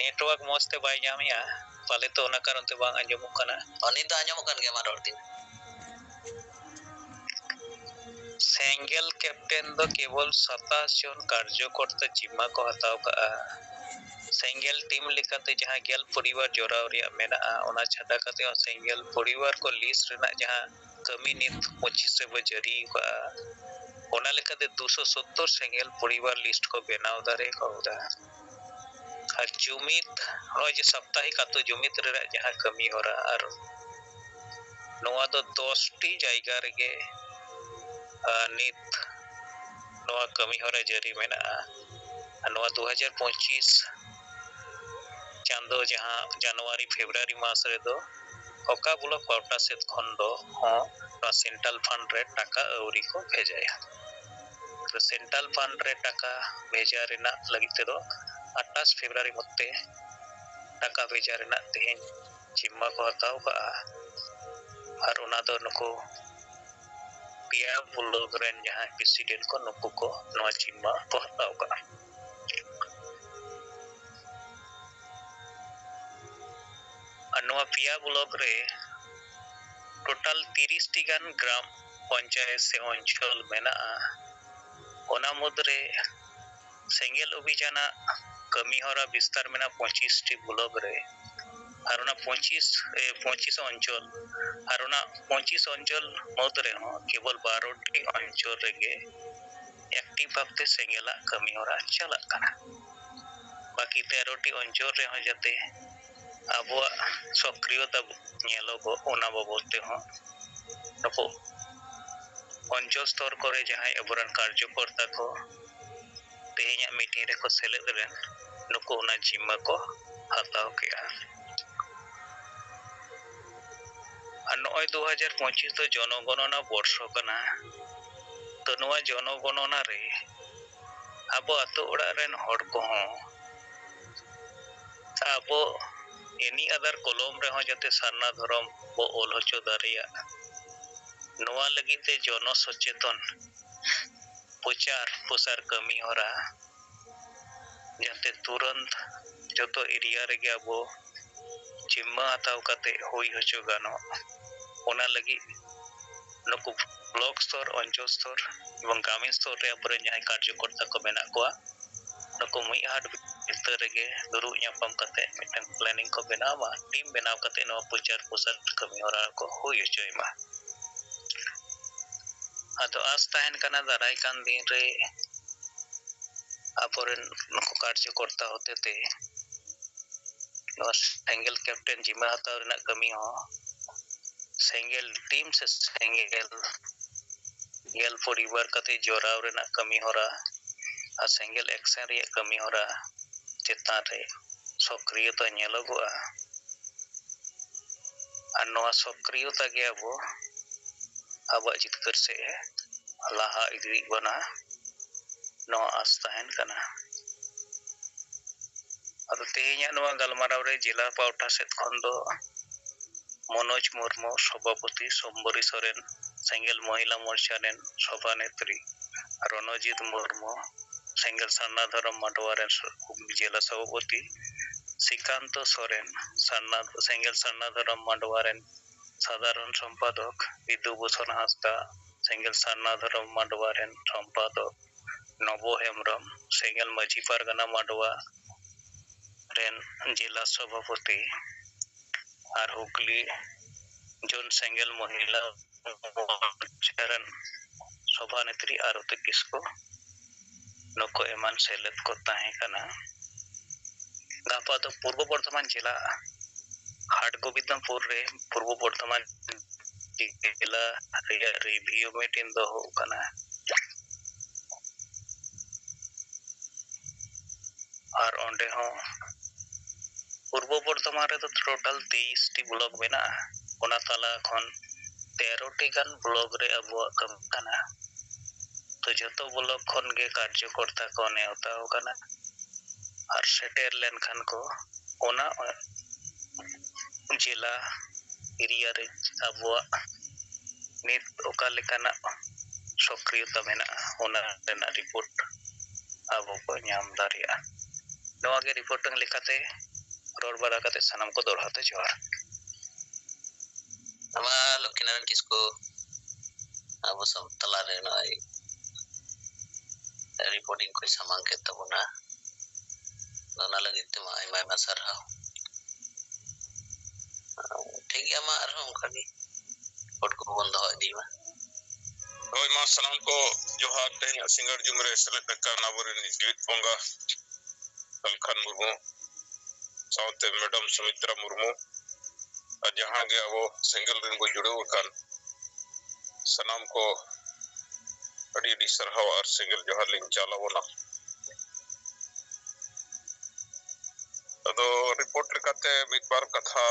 network ᱢᱚᱡᱽ ᱛᱮ ᱵᱟᱭ ᱧᱟᱢᱮᱜᱼᱟ, ᱯᱟᱞᱮ ᱛᱚ ᱚᱱᱟ ᱠᱟᱨᱚᱱ ᱛᱮ ᱵᱟᱝ ᱟᱸᱡᱚᱢᱚᱜ ᱠᱟᱱᱟ᱾ ᱚ, ᱱᱤᱛ ᱫᱚ ᱟᱸᱡᱚᱢᱚᱜ ᱠᱟᱱ ᱜᱮᱭᱟ, ᱢᱟ ᱨᱚᱲ ᱤᱫᱤ ᱢᱮ᱾ ᱥᱮᱸᱜᱮᱞ captain ᱫᱚ ᱠᱮᱵᱚᱞ ᱥᱟᱛᱟᱥ ᱡᱚᱱ ᱠᱟᱨᱡᱚᱠᱚᱨᱛᱟ ᱡᱤᱢᱢᱟ ᱠᱚ ᱦᱟᱛᱟᱣ ᱠᱟᱜᱼᱟ᱾ ᱥᱮᱸᱜᱮᱞ team ᱞᱮᱠᱟᱛᱮ ᱡᱟᱦᱟᱸ ᱜᱮᱞ ᱯᱚᱨᱤᱵᱟᱨ ᱡᱚᱲᱟᱣ ᱨᱮᱭᱟᱜ ᱢᱮᱱᱟᱜᱼᱟ, ᱚᱱᱟ ᱪᱷᱟᱰᱟ ᱠᱟᱛᱮ ᱦᱚᱸ ᱥᱮᱸᱜᱮᱞ ᱯᱚᱨᱤᱵᱟᱨ ᱠᱚ list ᱨᱮᱱᱟᱜ ᱡᱟᱦᱟᱸ ᱠᱟᱹᱢᱤ ᱱᱤᱛ ᱯᱚᱸᱪᱤᱥ ᱨᱮᱵᱚ ᱡᱟᱹᱨᱤ ᱟᱠᱟᱫᱼᱟ, ᱚᱱᱟ ᱞᱮᱠᱟᱛᱮ ᱫᱩᱥᱚ ᱥᱚᱛᱛᱚᱨ ᱥᱮᱸᱜᱮᱞ ᱯᱚᱨᱤᱵᱟᱨ ᱞᱤᱥᱴ ᱠᱚ ᱵᱮᱱᱟᱣ ᱫᱟᱲᱮ ᱠᱟᱣᱫᱟ᱾ ᱟᱨ ᱡᱩᱢᱤᱫ, ᱱᱚᱜᱼᱚᱭ ᱡᱮ ᱥᱟᱯᱛᱟᱦᱤᱠ ᱟᱛᱳ ᱡᱩᱢᱤᱫ ᱨᱮᱱᱟᱜ ᱡᱟᱦᱟᱸ ᱠᱟᱹᱢᱤ ᱦᱚᱨᱟ, ᱟᱨ ᱱᱚᱣᱟ ᱫᱚ ᱫᱚᱥ ᱴᱤ ᱡᱟᱭᱜᱟ ᱨᱮᱜᱮ, ᱟᱨ ᱱᱤᱛ ᱱᱚᱣᱟ ᱠᱟᱹᱢᱤ ᱦᱚᱨᱟ ᱡᱟᱹᱨᱤ ᱢᱮᱱᱟᱜᱼᱟ᱾ ᱟᱨ ᱱᱚᱣᱟ ᱫᱩ ᱦᱟᱡᱟᱨ ᱯᱚᱸᱪᱤᱥ ᱪᱟᱸᱫᱚ, ᱡᱟᱦᱟᱸ ᱡᱟᱱᱩᱣᱟᱨᱤ ᱯᱷᱮᱵᱽᱨᱩᱣᱟᱨᱤ ᱢᱟᱥ ᱨᱮᱫᱚ ᱚᱠᱟ ᱵᱞᱚᱠ ᱯᱟᱦᱴᱟ ᱥᱮᱫ ᱠᱷᱚᱱ ᱫᱚ ᱦᱚᱸ ᱱᱚᱣᱟ ᱥᱮᱱᱴᱨᱟᱞ ᱯᱷᱟᱱᱰ ᱨᱮ ᱴᱟᱠᱟ ᱟᱹᱣᱨᱤ ᱠᱚ ᱵᱷᱮᱡᱟᱭᱟ᱾ ᱛᱚ, ᱥᱮᱱᱴᱨᱟᱞ ᱯᱷᱟᱱᱰ ᱨᱮ ᱴᱟᱠᱟ ᱵᱷᱮᱡᱟ ᱨᱮᱱᱟᱜ ᱞᱟᱹᱜᱤᱫ ᱛᱮᱫᱚ ᱟᱴᱷᱟᱥ ᱯᱷᱮᱵᱽᱨᱩᱣᱟᱨᱤ ᱢᱚᱫᱽᱫᱷᱮ ᱴᱟᱠᱟ ᱵᱷᱮᱡᱟ ᱨᱮᱱᱟᱜ ᱛᱮᱦᱮᱧ ᱡᱤᱢᱢᱟ ᱠᱚ ᱦᱟᱛᱟᱣ ᱠᱟᱜᱼᱟ᱾ ᱟᱨ ᱚᱱᱟ ᱫᱚ ᱱᱩᱠᱩ ᱯᱮᱭᱟ ᱵᱞᱚᱠ ᱨᱮᱱ ᱡᱟᱦᱟᱸᱭ ᱯᱨᱮᱥᱤᱰᱮᱱᱴ ᱠᱚ, ᱱᱩᱠᱩ ᱠᱚ ᱱᱚᱣᱟ ᱡᱤᱢᱢᱟ ᱠᱚ ᱦᱟᱛᱟᱣ ᱠᱟᱜᱼᱟ᱾ ᱟᱨ ᱱᱚᱣᱟ ᱯᱮᱭᱟ ᱵᱞᱚᱠ ᱨᱮ ᱴᱳᱴᱟᱞ ᱛᱤᱨᱤᱥ ᱴᱤ ᱜᱟᱱ ᱜᱨᱟᱢ ᱯᱚᱧᱪᱟᱭᱮᱛ ᱥᱮ ᱚᱧᱪᱚᱞ ᱢᱮᱱᱟᱜᱼᱟ᱾ ᱚᱱᱟ ᱢᱩᱫᱽᱨᱮ ᱥᱮᱸᱜᱮᱞ ᱚᱵᱷᱤᱡᱟᱱᱟᱜ ᱠᱟᱹᱢᱤ ᱦᱚᱨᱟ ᱵᱤᱥᱛᱟᱨ ᱢᱮᱱᱟᱜᱼᱟ ᱯᱚᱸᱪᱤᱥ ᱴᱤ ᱵᱞᱚᱠ ᱨᱮ᱾ ᱟᱨ ᱚᱱᱟ ᱯᱚᱸᱪᱤᱥ, ᱮ, ᱯᱚᱸᱪᱤᱥ ᱚᱧᱪᱚᱞ, ᱟᱨ ᱚᱱᱟ ᱯᱚᱸᱪᱤᱥ ᱚᱧᱪᱚᱞ ᱢᱩᱫᱽ ᱨᱮᱦᱚᱸ ᱠᱮᱵᱚᱞ ᱵᱟᱨᱚ ᱴᱤ ᱚᱧᱪᱚᱞ ᱨᱮᱜᱮ ᱮᱠᱴᱤᱵᱷ ᱵᱷᱟᱵᱽᱛᱮ ᱥᱮᱸᱜᱮᱞᱟᱜ ᱠᱟᱹᱢᱤ ᱦᱚᱨᱟ ᱪᱟᱞᱟᱜ ᱠᱟᱱᱟ᱾ ᱵᱟᱹᱠᱤ ᱛᱮᱨᱚ ᱴᱤ ᱚᱧᱪᱚᱞ ᱨᱮᱦᱚᱸ ᱡᱟᱛᱮ ᱟᱵᱚᱣᱟᱜ ᱥᱚᱠᱨᱤᱭᱚᱛᱟ ᱧᱮᱞᱚᱜᱚᱜ, ᱚᱱᱟ ᱵᱟᱵᱚᱫ ᱛᱮᱦᱚᱸ ᱱᱩᱠᱩ ᱚᱧᱪᱚᱞ ᱥᱛᱚᱨ ᱠᱚᱨᱮ ᱡᱟᱦᱟᱸᱭ ᱟᱵᱚᱨᱮᱱ ᱠᱟᱨᱡᱚᱠᱚᱨᱛᱟ ᱠᱚ ᱛᱮᱦᱮᱧᱟᱜ ᱢᱤᱴᱤᱝ ᱨᱮᱠᱚ ᱥᱮᱞᱮᱫ ᱞᱮᱱ, ᱱᱩᱠᱩ ᱚᱱᱟ ᱡᱤᱢᱢᱟ ᱠᱚ ᱦᱟᱛᱟᱣ ᱠᱮᱜᱼᱟ᱾ ᱟᱨ ᱱᱚᱜᱼᱚᱭ ᱫᱩ ᱦᱟᱡᱟᱨ ᱯᱚᱸᱪᱤᱥ ᱫᱚ ᱡᱚᱱᱚᱜᱚᱱᱚᱱᱟ ᱵᱚᱨᱥᱚ ᱠᱟᱱᱟ᱾ ᱛᱚ, ᱱᱚᱣᱟ ᱡᱚᱱᱚᱜᱚᱱᱚᱱᱟ ᱨᱮ ᱟᱵᱚ ᱟᱛᱳ ᱚᱲᱟᱜ ᱨᱮᱱ ᱦᱚᱲ ᱠᱚᱦᱚᱸ ᱟᱵᱚ any other ᱠᱚᱞᱚᱢ ᱨᱮᱦᱚᱸ ᱡᱟᱛᱮ ᱥᱟᱨᱱᱟ ᱫᱷᱚᱨᱚᱢ ᱵᱚ ᱚᱞ ᱦᱚᱪᱚ ᱫᱟᱲᱮᱭᱟᱜ, ᱱᱚᱣᱟ ᱞᱟᱹᱜᱤᱫ ᱛᱮ ᱡᱚᱱᱚ ᱥᱚᱪᱮᱛᱚᱱ ᱯᱨᱚᱪᱟᱨ ᱯᱨᱚᱥᱟᱨ ᱠᱟᱹᱢᱤ ᱦᱚᱨᱟ ᱡᱟᱛᱮ ᱛᱩᱨᱟᱹᱱᱛ ᱡᱚᱛᱚ ᱮᱨᱤᱭᱟ ᱨᱮᱜᱮ ᱟᱵᱚ ᱡᱤᱢᱢᱟᱹ ᱦᱟᱛᱟᱣ ᱠᱟᱛᱮ ᱦᱩᱭ ᱦᱚᱪᱚ ᱜᱟᱱᱚᱜ, ᱚᱱᱟ ᱞᱟᱹᱜᱤᱫ ᱱᱩᱠᱩ ᱵᱞᱚᱠ ᱥᱛᱚᱨ, ᱚᱧᱪᱚᱞ ᱥᱛᱚᱨ ᱮᱵᱚᱝ ᱜᱨᱟᱢᱤᱱ ᱥᱛᱚᱨ ᱨᱮ ᱟᱵᱚᱨᱮᱱ ᱡᱟᱦᱟᱸᱭ ᱠᱟᱨᱡᱚᱠᱚᱨᱛᱟ ᱠᱚ ᱢᱮᱱᱟᱜ ᱠᱚᱣᱟ, ᱱᱩᱠᱩ ᱢᱤᱫ ᱦᱟᱴ ᱵᱷᱤᱛᱟᱹᱨ ᱨᱮᱜᱮ ᱫᱩᱲᱩᱵ ᱧᱟᱯᱟᱢ ᱠᱟᱛᱮ ᱢᱤᱫᱴᱟᱝ ᱯᱞᱮᱱᱤᱝ ᱠᱚ ᱵᱮᱱᱟᱣ ᱢᱟ, ᱴᱤᱢ ᱵᱮᱱᱟᱣ ᱠᱟᱛᱮ ᱱᱚᱣᱟ ᱯᱨᱚᱪᱟᱨ ᱯᱨᱚᱥᱟᱨ ᱠᱟᱹᱢᱤ ᱦᱚᱨᱟ ᱠᱚ ᱦᱩᱭ ᱦᱚᱪᱚᱭ ᱢᱟ᱾ ᱟᱫᱚ ᱟᱥ ᱛᱟᱦᱮᱱ ᱠᱟᱱᱟ ᱫᱟᱨᱟᱭ ᱠᱟᱱ ᱫᱤᱱ ᱨᱮ ᱟᱵᱚᱨᱮᱱ ᱱᱩᱠᱩ ᱠᱟᱨᱡᱚᱠᱚᱨᱛᱟ ᱦᱚᱛᱮᱛᱮ ᱱᱚᱣᱟ ᱥᱮᱸᱜᱮᱞ ᱠᱮᱯᱴᱮᱱ ᱡᱤᱢᱟᱹ ᱦᱟᱛᱟᱣ ᱨᱮᱱᱟᱜ ᱠᱟᱹᱢᱤ ᱦᱚᱸ ᱥᱮᱸᱜᱮᱞ ᱴᱤᱢ ᱥᱮ ᱥᱮᱸᱜᱮᱞ ᱜᱮᱞ ᱯᱚᱨᱤᱵᱟᱨ ᱠᱟᱛᱮ ᱡᱚᱨᱟᱣ ᱨᱮᱱᱟᱜ ᱠᱟᱹᱢᱤ ᱦᱚᱨᱟ ᱟᱨ ᱥᱮᱸᱜᱮᱞ ᱮᱠᱥᱮᱱ ᱨᱮᱭᱟᱜ ᱠᱟᱹᱢᱤ ᱦᱚᱨᱟ ᱪᱮᱛᱟᱱ ᱨᱮ ᱥᱚᱠᱨᱤᱭᱚᱛᱟ ᱧᱮᱞᱚᱜᱚᱜᱼᱟ᱾ ᱟᱨ ᱱᱚᱣᱟ ᱥᱚᱠᱨᱤᱭᱚᱛᱟ ᱜᱮ ᱟᱵᱚ ᱟᱵᱚᱣᱟᱜ ᱡᱤᱛᱠᱟᱹᱨ ᱥᱮᱫ ᱮ ᱞᱟᱦᱟ ᱤᱫᱤᱭᱮᱫ ᱵᱚᱱᱟ, ᱱᱚᱣᱟ ᱟᱥ ᱛᱟᱦᱮᱱ ᱠᱟᱱᱟ᱾ ᱟᱫᱚ ᱛᱮᱦᱮᱧᱟᱜ ᱱᱚᱣᱟ ᱜᱟᱞᱢᱟᱨᱟᱣ ᱨᱮ ᱡᱮᱞᱟ ᱯᱟᱣᱴᱟ ᱥᱮᱫ ᱠᱷᱚᱱ ᱫᱚ ᱢᱚᱱᱳᱡᱽ ᱢᱩᱨᱢᱩ ᱥᱚᱵᱷᱟᱯᱚᱛᱤ, ᱥᱚᱢᱵᱚᱨᱤ ᱥᱚᱨᱮᱱ ᱥᱮᱸᱜᱮᱞ ᱢᱚᱦᱤᱞᱟ ᱢᱳᱨᱪᱟ ᱨᱮᱱ ᱥᱚᱵᱷᱟᱱᱮᱛᱨᱤ, ᱨᱚᱱᱚᱡᱤᱛ ᱢᱩᱨᱢᱩ ᱥᱮᱸᱜᱮᱞ ᱥᱟᱨᱱᱟ ᱫᱷᱚᱨᱚᱢ ᱢᱟᱰᱣᱟ ᱨᱮᱱ ᱡᱮᱞᱟ ᱥᱚᱵᱷᱟᱯᱚᱛᱤ, ᱥᱨᱤᱠᱟᱱᱛᱚ ᱥᱚᱨᱮᱱ ᱥᱟᱨᱱᱟ ᱥᱮᱸᱜᱮᱞ ᱥᱟᱨᱱᱟ ᱫᱷᱚᱨᱚᱢ ᱢᱟᱰᱣᱟ ᱨᱮᱱ ᱥᱟᱫᱷᱟᱨᱚᱱ ᱥᱚᱢᱯᱟᱫᱚᱠ, ᱵᱤᱫᱩ ᱵᱷᱩᱥᱚᱱ ᱦᱟᱸᱥᱫᱟ ᱥᱮᱸᱜᱮᱞ ᱥᱟᱨᱱᱟ ᱫᱷᱚᱨᱚᱢ ᱢᱟᱰᱣᱟ ᱨᱮᱱ ᱥᱚᱢᱯᱟᱫᱚᱠ, ᱱᱚᱵᱚ ᱦᱮᱢᱵᱨᱚᱢ ᱥᱮᱸᱜᱮᱞ ᱢᱟᱹᱡᱷᱤ ᱯᱟᱨᱜᱟᱱᱟ ᱢᱟᱰᱣᱟ ᱨᱮᱱ ᱡᱮᱞᱟ ᱥᱚᱵᱷᱟᱯᱚᱛᱤ ᱟᱨ ᱦᱩᱜᱽᱞᱤ ᱡᱳᱱ ᱥᱮᱸᱜᱮᱞ ᱢᱚᱦᱤᱞᱟ ᱢᱳᱨᱪᱟ ᱨᱮᱱ ᱥᱚᱵᱷᱟᱱᱮᱛᱨᱤ ᱟᱨᱚᱛᱤ ᱠᱤᱥᱠᱩ, ᱱᱩᱠᱩ ᱮᱢᱟᱱ ᱥᱮᱞᱮᱫ ᱠᱚ ᱛᱟᱦᱮᱸ ᱠᱟᱱᱟ᱾ ᱜᱟᱯᱟ ᱫᱚ ᱯᱩᱨᱵᱚ ᱵᱚᱨᱫᱷᱚᱢᱟᱱ ᱡᱮᱞᱟ ᱦᱟᱴ ᱜᱳᱵᱤᱱᱫᱚᱯᱩᱨ ᱨᱮ ᱯᱩᱨᱵᱚ ᱵᱚᱨᱫᱷᱚᱢᱟᱱ ᱡᱮᱞᱟ ᱨᱮᱭᱟᱜ ᱨᱤᱵᱷᱤᱭᱩ ᱢᱤᱴᱤᱝ ᱫᱚᱦᱚ ᱠᱟᱱᱟ᱾ ᱟᱨ ᱚᱸᱰᱮ ᱦᱚᱸ ᱯᱩᱨᱵᱚ ᱵᱚᱨᱫᱷᱚᱢᱟᱱ ᱨᱮᱫᱚ ᱴᱳᱴᱟᱞ ᱛᱮᱭᱤᱥ ᱴᱤ ᱵᱞᱚᱠ ᱢᱮᱱᱟᱜᱼᱟ᱾ ᱚᱱᱟ ᱛᱟᱞᱟ ᱠᱷᱚᱱ ᱛᱮᱨᱚ ᱴᱤ ᱜᱟᱱ ᱵᱞᱚᱠ ᱨᱮ ᱟᱵᱚᱣᱟᱜ ᱠᱟᱹᱢᱤ ᱠᱟᱱᱟ᱾ ᱛᱚ ᱡᱚᱛᱚ ᱵᱞᱚᱠ ᱠᱷᱚᱱ ᱜᱮ ᱠᱟᱨᱡᱚᱠᱚᱨᱛᱟ ᱠᱚ ᱱᱮᱣᱛᱟ ᱟᱠᱟᱱᱟ᱾ ᱟᱨ ᱥᱮᱴᱮᱨ ᱞᱮᱱᱠᱷᱟᱱ ᱠᱚ ᱚᱱᱟ ᱡᱮᱞᱟ ᱮᱨᱤᱭᱟ ᱨᱮ ᱟᱵᱚᱣᱟᱜ ᱱᱤᱛ ᱚᱠᱟ ᱞᱮᱠᱟᱱᱟᱜ ᱥᱚᱠᱨᱤᱭᱚᱛᱟ ᱢᱮᱱᱟᱜᱼᱟ, ᱚᱱᱟ ᱨᱮᱱᱟᱜ ᱨᱤᱯᱳᱨᱴ ᱟᱵᱚ ᱠᱚ ᱧᱟᱢ ᱫᱟᱲᱮᱭᱟᱜᱼᱟ᱾ ᱱᱚᱣᱟ ᱜᱮ ᱨᱤᱯᱳᱨᱴᱤᱝ ᱞᱮᱠᱟᱛᱮ ᱨᱚᱲ ᱵᱟᱲᱟ ᱠᱟᱛᱮ ᱥᱟᱱᱟᱢ ᱠᱚ ᱫᱚᱦᱲᱟ ᱛᱮ ᱡᱚᱦᱟᱨ᱾ ᱟᱢᱟ ᱞᱚᱠᱠᱷᱤᱱᱟᱨᱟᱭᱚᱱ ᱠᱤᱥᱠᱩ ᱟᱵᱚ ᱥᱟᱶ ᱛᱟᱞᱟᱨᱮ ᱱᱚᱜᱼᱚᱭ ᱨᱤᱯᱳᱨᱴᱤᱝ ᱠᱚᱭ ᱥᱟᱢᱟᱝ ᱠᱮᱫ ᱛᱟᱵᱚᱱᱟ᱾ ᱚᱱᱟ ᱞᱟᱹᱜᱤᱫ ᱛᱮᱢᱟ ᱟᱭᱢᱟ ᱟᱭᱢᱟ ᱥᱟᱨᱦᱟᱣ᱾ ᱴᱷᱤᱠ ᱜᱮᱭᱟ, ᱢᱟ ᱟᱨᱦᱚᱸ ᱚᱱᱠᱟ ᱜᱮ ᱨᱤᱯᱳᱨᱴ ᱠᱚᱵᱚᱱ ᱫᱚᱦᱚ ᱤᱫᱤᱭ ᱢᱟ᱾ ᱦᱳᱭ, ᱢᱟ ᱥᱟᱱᱟᱢ ᱠᱚ ᱡᱚᱦᱟᱨ᱾ ᱛᱮᱦᱮᱧᱟᱜ ᱥᱤᱸᱜᱟᱹᱲ ᱡᱩᱢ ᱨᱮ ᱥᱮᱞᱮᱫ ᱟᱠᱟᱱ ᱟᱵᱚᱨᱮᱱ ᱡᱤᱣᱤᱫ ᱵᱚᱸᱜᱟ ᱥᱟᱞᱠᱷᱟᱱ ᱢᱩᱨᱢᱩ ᱥᱟᱶᱛᱮ ᱢᱮᱰᱟᱢ ᱥᱩᱢᱤᱛᱨᱟ ᱢᱩᱨᱢᱩ ᱟᱨ ᱡᱟᱦᱟᱸ ᱜᱮ ᱟᱵᱚ ᱥᱮᱸᱜᱮᱞ ᱨᱮᱱ ᱵᱚ ᱡᱩᱲᱟᱹᱣ ᱟᱠᱟᱱ ᱥᱟᱱᱟᱢ ᱠᱚ ᱟᱹᱰᱤ ᱟᱹᱰᱤ ᱥᱟᱨᱦᱟᱣ ᱟᱨ ᱥᱮᱸᱜᱮᱞ ᱡᱚᱦᱟᱨ ᱞᱤᱧ ᱪᱟᱞ ᱟᱵᱚᱱᱟ᱾ ᱟᱫᱚ ᱨᱤᱯᱳᱨᱴ ᱞᱮᱠᱟᱛᱮ ᱢᱤᱫ ᱵᱟᱨ ᱠᱟᱛᱷᱟ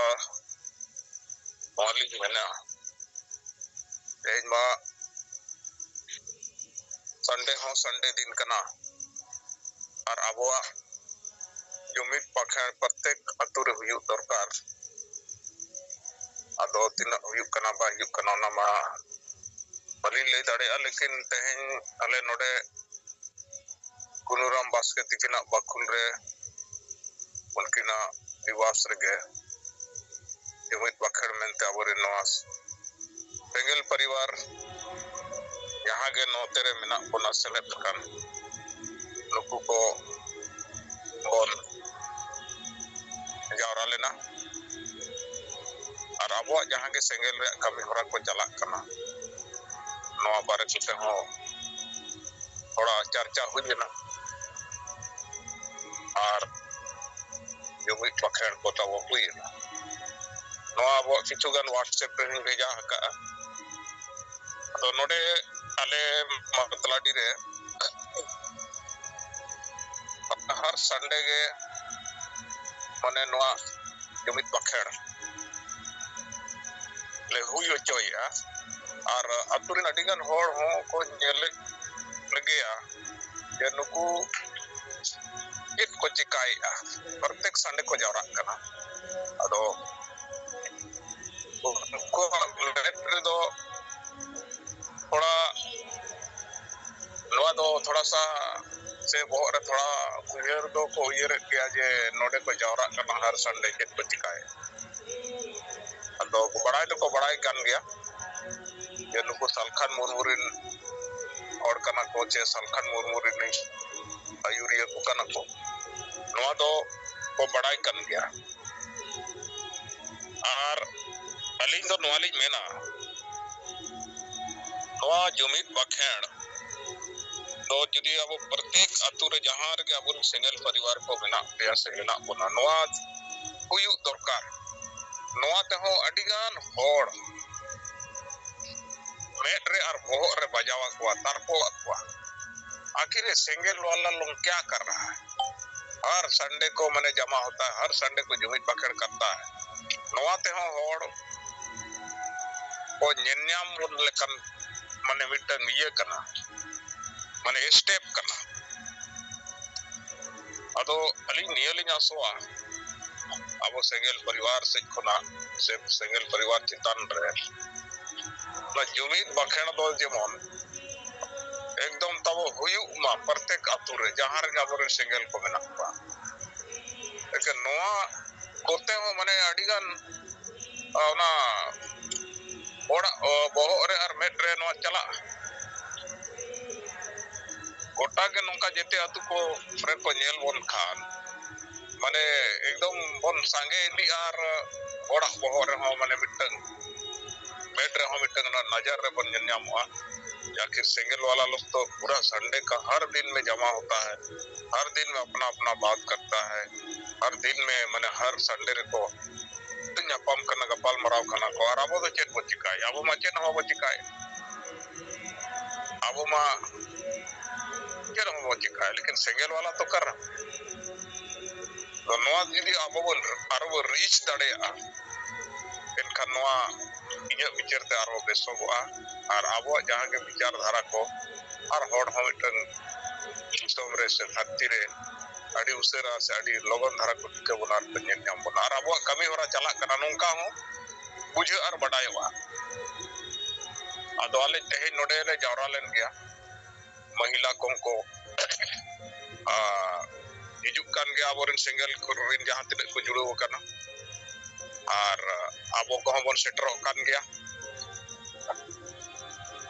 ᱱᱚᱣᱟ ᱞᱤᱧ ᱢᱮᱱᱟ, ᱛᱮᱦᱮᱧ ᱢᱟ ᱥᱟᱱᱰᱮ ᱦᱚᱸ ᱥᱟᱱᱰᱮ ᱫᱤᱱ ᱠᱟᱱᱟ ᱟᱨ ᱟᱵᱚᱣᱟᱜ ᱡᱩᱢᱤᱫ ᱵᱟᱠᱷᱮᱬ ᱯᱨᱚᱛᱮᱠ ᱟᱛᱳ ᱨᱮ ᱦᱩᱭᱩᱜ ᱫᱚᱨᱠᱟᱨ᱾ ᱟᱫᱚ ᱛᱤᱱᱟᱹᱜ ᱦᱩᱭᱩᱜ ᱠᱟᱱᱟ ᱵᱟᱭ ᱦᱩᱭᱩᱜ ᱠᱟᱱᱟ ᱚᱱᱟ ᱢᱟ ᱵᱟᱹᱞᱤᱧ ᱞᱟᱹᱭ ᱫᱟᱲᱮᱭᱟᱜᱼᱟ, ᱞᱮᱠᱤᱱ ᱛᱮᱦᱮᱧ ᱟᱞᱮ ᱱᱚᱰᱮ ᱠᱩᱱᱩᱨᱟᱢ ᱵᱟᱥᱠᱮ ᱛᱤᱠᱤᱱᱟᱜ ᱵᱟᱠᱷᱩᱞ ᱨᱮ ᱩᱱᱠᱤᱱᱟᱜ ᱱᱤᱵᱟᱥ ᱨᱮᱜᱮ ᱡᱩᱢᱤᱫ ᱵᱟᱠᱷᱮᱬ ᱢᱮᱱᱛᱮ ᱟᱵᱚᱨᱮᱱ ᱱᱚᱣᱟ ᱥᱮᱸᱜᱮᱞ ᱯᱚᱨᱤᱵᱟᱨ ᱡᱟᱦᱟᱸ ᱜᱮ ᱱᱚᱛᱮ ᱨᱮ ᱢᱮᱱᱟᱜ ᱵᱚᱱᱟ ᱥᱮᱞᱮᱫ ᱟᱠᱟᱱ ᱱᱩᱠᱩ ᱠᱚ ᱵᱚᱱ ᱡᱟᱣᱨᱟ ᱞᱮᱱᱟ ᱟᱨ ᱟᱵᱚᱣᱟᱜ ᱡᱟᱦᱟᱸ ᱜᱮ ᱥᱮᱸᱜᱮᱞ ᱨᱮᱭᱟᱜ ᱠᱟᱹᱢᱤ ᱦᱚᱨᱟ ᱠᱚ ᱪᱟᱞᱟᱜ ᱠᱟᱱᱟ ᱱᱚᱣᱟ ᱵᱟᱨᱮ ᱠᱚᱛᱮ ᱦᱚᱸ ᱛᱷᱚᱲᱟ ᱪᱟᱨᱪᱟ ᱦᱩᱭ ᱞᱮᱱᱟ ᱟᱨ ᱡᱩᱢᱤᱫ ᱵᱟᱠᱷᱮᱬ ᱠᱚ ᱛᱟᱵᱚ ᱦᱩᱭ ᱮᱱᱟ᱾ ᱱᱚᱣᱟ ᱟᱵᱚᱣᱟᱜ ᱠᱤᱪᱷᱩ ᱜᱟᱱ WhatsApp ᱨᱮᱞᱤᱧ ᱵᱷᱮᱡᱟ ᱟᱠᱟᱫᱼᱟ᱾ ᱟᱫᱚ ᱱᱚᱰᱮ ᱟᱞᱮ ᱢᱟᱛᱞᱟᱰᱤ ᱨᱮ ᱦᱟᱨ ᱥᱟᱱᱰᱮ ᱜᱮ ᱢᱟᱱᱮ ᱱᱚᱣᱟ ᱡᱩᱢᱤᱫ ᱵᱟᱠᱷᱮᱬ ᱞᱮ ᱦᱩᱭ ᱦᱚᱪᱚᱭᱮᱫᱼᱟ᱾ ᱟᱨ ᱟᱛᱳ ᱨᱮᱱ ᱟᱹᱰᱤᱜᱟᱱ ᱦᱚᱲ ᱦᱚᱸ ᱠᱚ ᱧᱮᱞᱮᱫ ᱞᱮᱜᱮᱭᱟ ᱡᱮ ᱱᱩᱠᱩ ᱪᱮᱫ ᱠᱚ ᱪᱮᱠᱟᱭᱮᱫᱼᱟ, ᱯᱨᱚᱛᱮᱠ ᱥᱟᱱᱰᱮ ᱠᱚ ᱡᱟᱣᱨᱟᱜ ᱠᱟᱱᱟ᱾ ᱟᱫᱚ ᱩᱱᱠᱩᱣᱟᱜ ᱢᱮᱫ ᱨᱮᱫᱚ ᱛᱷᱚᱲᱟ ᱱᱚᱣᱟ ᱫᱚ ᱛᱷᱚᱲᱟ ᱥᱟ ᱥᱮ ᱵᱚᱦᱚᱜ ᱨᱮ ᱛᱷᱚᱲᱟ ᱩᱭᱦᱟᱹᱨ ᱫᱚᱠᱚ ᱩᱭᱦᱟᱹᱨᱮᱫ ᱜᱮᱭᱟ ᱡᱮ ᱱᱚᱰᱮ ᱠᱚ ᱡᱟᱣᱨᱟᱜ ᱠᱟᱱᱟ ᱦᱟᱨ ᱥᱟᱱᱰᱮ ᱪᱮᱫ ᱠᱚ ᱪᱮᱠᱟᱭᱟ᱾ ᱟᱫᱚ ᱵᱟᱲᱟᱭ ᱫᱚᱠᱚ ᱵᱟᱲᱟᱭ ᱠᱟᱱ ᱜᱮᱭᱟ ᱡᱮ ᱱᱩᱠᱩ ᱥᱟᱞᱠᱷᱟᱱ ᱢᱩᱨᱢᱩ ᱨᱮᱱ ᱦᱚᱲ ᱠᱟᱱᱟ ᱠᱚ ᱪᱮ ᱥᱟᱞᱠᱷᱟᱱ ᱢᱩᱨᱢᱩ ᱨᱮᱱ ᱟᱹᱭᱩᱨᱤᱭᱟᱹ ᱠᱚ ᱠᱟᱱᱟ ᱠᱚ, ᱱᱚᱣᱟ ᱫᱚ ᱠᱚ ᱵᱟᱲᱟᱭ ᱠᱟᱱ ᱜᱮᱭᱟ᱾ ᱟᱨ ᱟᱹᱞᱤᱧ ᱫᱚ ᱱᱚᱣᱟ ᱞᱤᱧ ᱢᱮᱱᱟ, ᱱᱚᱣᱟ ᱡᱩᱢᱤᱫ ᱵᱟᱠᱷᱮᱲ ᱫᱚ ᱡᱩᱫᱤ ᱟᱵᱚ ᱯᱨᱚᱛᱮᱠ ᱟᱛᱳ ᱨᱮ ᱡᱟᱦᱟᱸ ᱨᱮᱜᱮ ᱟᱵᱚᱨᱮᱱ ᱥᱮᱸᱜᱮᱞ ᱯᱚᱨᱤᱵᱟᱨ ᱠᱚ ᱢᱮᱱᱟᱜ ᱯᱮᱭᱟ ᱥᱮ ᱢᱮᱱᱟᱜ ᱵᱚᱱᱟ, ᱱᱚᱣᱟ ᱦᱩᱭᱩᱜ ᱫᱚᱨᱠᱟᱨ᱾ ᱱᱚᱣᱟ ᱛᱮᱦᱚᱸ ᱟᱹᱰᱤᱜᱟᱱ ᱦᱚᱲ ᱢᱮᱫ ᱨᱮ ᱟᱨ ᱵᱚᱦᱚᱜ ᱨᱮ ᱵᱟᱡᱟᱣ ᱟᱠᱚᱣᱟ, ᱛᱟᱨᱯᱚ ᱟᱠᱚᱣᱟ᱾ ᱟᱹᱠᱷᱤᱨ ᱥᱮᱸᱜᱮᱞ ᱣᱟᱞᱟ ᱞᱳᱜ ᱠᱭᱟ ᱠᱟᱨ ᱨᱟᱦᱟ ᱦᱟᱭ? ᱦᱟᱨ ᱥᱟᱱᱰᱮ ᱠᱚ ᱢᱟᱱᱮ ᱡᱟᱢᱟ ᱦᱳᱛᱟ ᱦᱟᱭ, ᱦᱟᱨ ᱥᱟᱱᱰᱮ ᱠᱚ ᱡᱩᱢᱤᱫ ᱵᱟᱠᱷᱮᱲ ᱠᱟᱨᱛᱟ ᱦᱟᱭ᱾ ᱱᱚᱣᱟ ᱛᱮᱦᱚᱸ ᱦᱚᱲ ᱠᱚ ᱧᱮᱞ ᱧᱟᱢ ᱞᱮᱠᱟᱱ ᱢᱟᱱᱮ ᱢᱤᱫᱴᱟᱝ ᱤᱭᱟᱹ ᱠᱟᱱᱟ, ᱢᱟᱱᱮ ᱥᱴᱮᱯ ᱠᱟᱱᱟ᱾ ᱟᱫᱚ ᱟᱹᱞᱤᱧ ᱱᱤᱭᱟᱹ ᱞᱤᱧ ᱟᱥᱚᱜᱼᱟ, ᱟᱵᱚ ᱥᱮᱸᱜᱮᱞ ᱯᱚᱨᱤᱵᱟᱨ ᱥᱮᱫ ᱠᱷᱚᱱᱟᱜ ᱥᱮ ᱥᱮᱸᱜᱮᱞ ᱯᱚᱨᱤᱵᱟᱨ ᱪᱮᱛᱟᱱ ᱨᱮ ᱚᱱᱟ ᱡᱩᱢᱤᱫ ᱵᱟᱠᱷᱮᱲ ᱫᱚ ᱡᱮᱢᱚᱱ ᱮᱠᱫᱚᱢ ᱛᱟᱵᱚ ᱦᱩᱭᱩᱜ ᱢᱟ ᱯᱨᱚᱛᱮᱠ ᱟᱛᱳ ᱨᱮ, ᱡᱟᱦᱟᱸ ᱨᱮᱜᱮ ᱟᱵᱚᱨᱮᱱ ᱥᱮᱸᱜᱮᱞ ᱠᱚ ᱢᱮᱱᱟᱜ ᱠᱚᱣᱟ᱾ ᱮᱱᱠᱷᱟᱱ ᱱᱚᱣᱟ ᱠᱚᱛᱮ ᱦᱚᱸ ᱢᱟᱱᱮ ᱟᱹᱰᱤᱜᱟᱱ ᱚᱱᱟ ᱦᱚᱲᱟᱜ ᱵᱚᱦᱚᱜ ᱨᱮ ᱟᱨ ᱢᱮᱫ ᱨᱮ ᱱᱚᱣᱟ ᱪᱟᱞᱟᱜᱼᱟ᱾ ᱜᱚᱴᱟ ᱜᱮ ᱱᱚᱝᱠᱟ ᱡᱮᱛᱮ ᱟᱹᱛᱩ ᱠᱚ ᱨᱮ ᱠᱚ ᱧᱮᱞ ᱵᱚᱱ ᱠᱷᱟᱱ ᱢᱟᱱᱮ ᱮᱠᱫᱚᱢ ᱵᱚᱱ ᱥᱟᱸᱜᱮ ᱤᱫᱤᱜᱼᱟ ᱟᱨ ᱦᱚᱲᱟᱜ ᱵᱚᱦᱚᱜ ᱨᱮᱦᱚᱸ ᱢᱟᱱᱮ ᱢᱤᱫᱴᱟᱝ ᱢᱮᱫ ᱨᱮᱦᱚᱸ ᱢᱤᱫᱴᱟᱝ ᱚᱱᱟ ᱱᱚᱡᱚᱨ ᱨᱮᱵᱚᱱ ᱧᱮᱞ ᱧᱟᱢᱚᱜᱼᱟ᱾ ᱟᱹᱠᱷᱤᱨ ᱥᱮᱸᱜᱮᱞ ᱣᱟᱞᱟ ᱞᱚᱜ ᱛᱚ ᱯᱩᱨᱟ ᱥᱟᱱᱰᱮ ᱠᱟ ᱦᱟᱨ ᱫᱤᱱ ᱢᱮ ᱡᱟᱢᱟ ᱦᱳᱛᱟ ᱦᱟᱭ, ᱦᱟᱨ ᱫᱤᱱ ᱢᱮ ᱟᱯᱱᱟ ᱟᱯᱱᱟ ᱵᱟᱛ ᱠᱟᱨᱛᱟ ᱦᱟᱭ, ᱦᱟᱨ ᱫᱤᱱ ᱢᱮ ᱢᱟᱱᱮ ᱦᱟᱨ ᱥᱟᱱᱰᱮ ᱨᱮᱠᱚ ᱧᱟᱯᱟᱢ ᱠᱟᱱᱟ, ᱜᱟᱯᱟᱞ ᱢᱟᱨᱟᱣ ᱠᱟᱱᱟ ᱠᱚ᱾ ᱟᱨ ᱟᱵᱚ ᱫᱚ ᱪᱮᱫ ᱵᱚ ᱪᱤᱠᱟᱭᱟ? ᱟᱵᱚ ᱢᱟ ᱪᱮᱫ ᱦᱚᱸ ᱵᱟᱵᱚ ᱪᱤᱠᱟᱭᱟ᱾ ᱟᱵᱚ ᱢᱟ ᱪᱮᱫ ᱦᱚᱸ ᱵᱟᱵᱚ ᱪᱤᱠᱟᱭᱟ, ᱞᱮᱠᱤᱱ ᱥᱮᱸᱜᱮᱞ ᱣᱟᱞᱟ ᱛᱚ ᱠᱟᱨᱟ᱾ ᱛᱚ ᱱᱚᱣᱟ ᱡᱩᱫᱤ ᱟᱵᱚ ᱵᱚᱱ ᱟᱨᱚ ᱵᱚᱱ ᱨᱤᱪ ᱫᱟᱲᱮᱭᱟᱜᱼᱟ, ᱮᱱᱠᱷᱟᱱ ᱱᱚᱣᱟ ᱤᱧᱟᱹᱜ ᱵᱤᱪᱟᱹᱨ ᱛᱮ ᱟᱨᱦᱚᱸ ᱵᱮᱥᱚᱜᱚᱜᱼᱟ᱾ ᱟᱨ ᱟᱵᱚᱣᱟᱜ ᱡᱟᱦᱟᱸ ᱜᱮ ᱵᱤᱪᱟᱨ ᱫᱷᱟᱨᱟ ᱠᱚ ᱟᱨ ᱦᱚᱲ ᱦᱚᱸ ᱢᱤᱫᱴᱟᱝ ᱫᱤᱥᱚᱢ ᱨᱮ ᱥᱮ ᱫᱷᱟᱹᱨᱛᱤ ᱨᱮ ᱟᱹᱰᱤ ᱩᱥᱟᱹᱨᱟ ᱥᱮ ᱟᱹᱰᱤ ᱞᱚᱜᱚᱱ ᱫᱷᱟᱨᱟ ᱠᱚ ᱴᱷᱤᱠᱟᱹ ᱵᱚᱱᱟ ᱟᱨ ᱠᱚ ᱧᱮᱞ ᱧᱟᱢ ᱵᱚᱱᱟ᱾ ᱟᱨ ᱟᱵᱚᱣᱟᱜ ᱠᱟᱹᱢᱤ ᱦᱚᱨᱟ ᱪᱟᱞᱟᱜ ᱠᱟᱱᱟ ᱱᱚᱝᱠᱟ ᱦᱚᱸ ᱵᱩᱡᱷᱟᱹᱜ ᱟᱨ ᱵᱟᱰᱟᱭᱚᱜᱼᱟ᱾ ᱟᱫᱚ ᱟᱞᱮ ᱛᱮᱦᱮᱧ ᱱᱚᱰᱮ ᱞᱮ ᱡᱟᱣᱨᱟ ᱞᱮᱱ ᱜᱮᱭᱟ, ᱢᱟᱹᱦᱤᱞᱟ ᱠᱚᱦᱚᱸ ᱠᱚ ᱟᱨ ᱦᱤᱡᱩᱜ ᱠᱟᱱ ᱜᱮᱭᱟ, ᱟᱵᱚᱨᱮᱱ ᱥᱮᱸᱜᱮᱞ ᱨᱮᱱ ᱡᱟᱦᱟᱸ ᱛᱤᱱᱟᱹᱜ ᱠᱚ ᱡᱩᱲᱟᱹᱣ ᱟᱠᱟᱱᱟ᱾ ᱟᱨ ᱟᱵᱚ ᱠᱚᱦᱚᱸ ᱵᱚᱱ ᱥᱮᱴᱮᱨᱚᱜ ᱠᱟᱱ ᱜᱮᱭᱟ᱾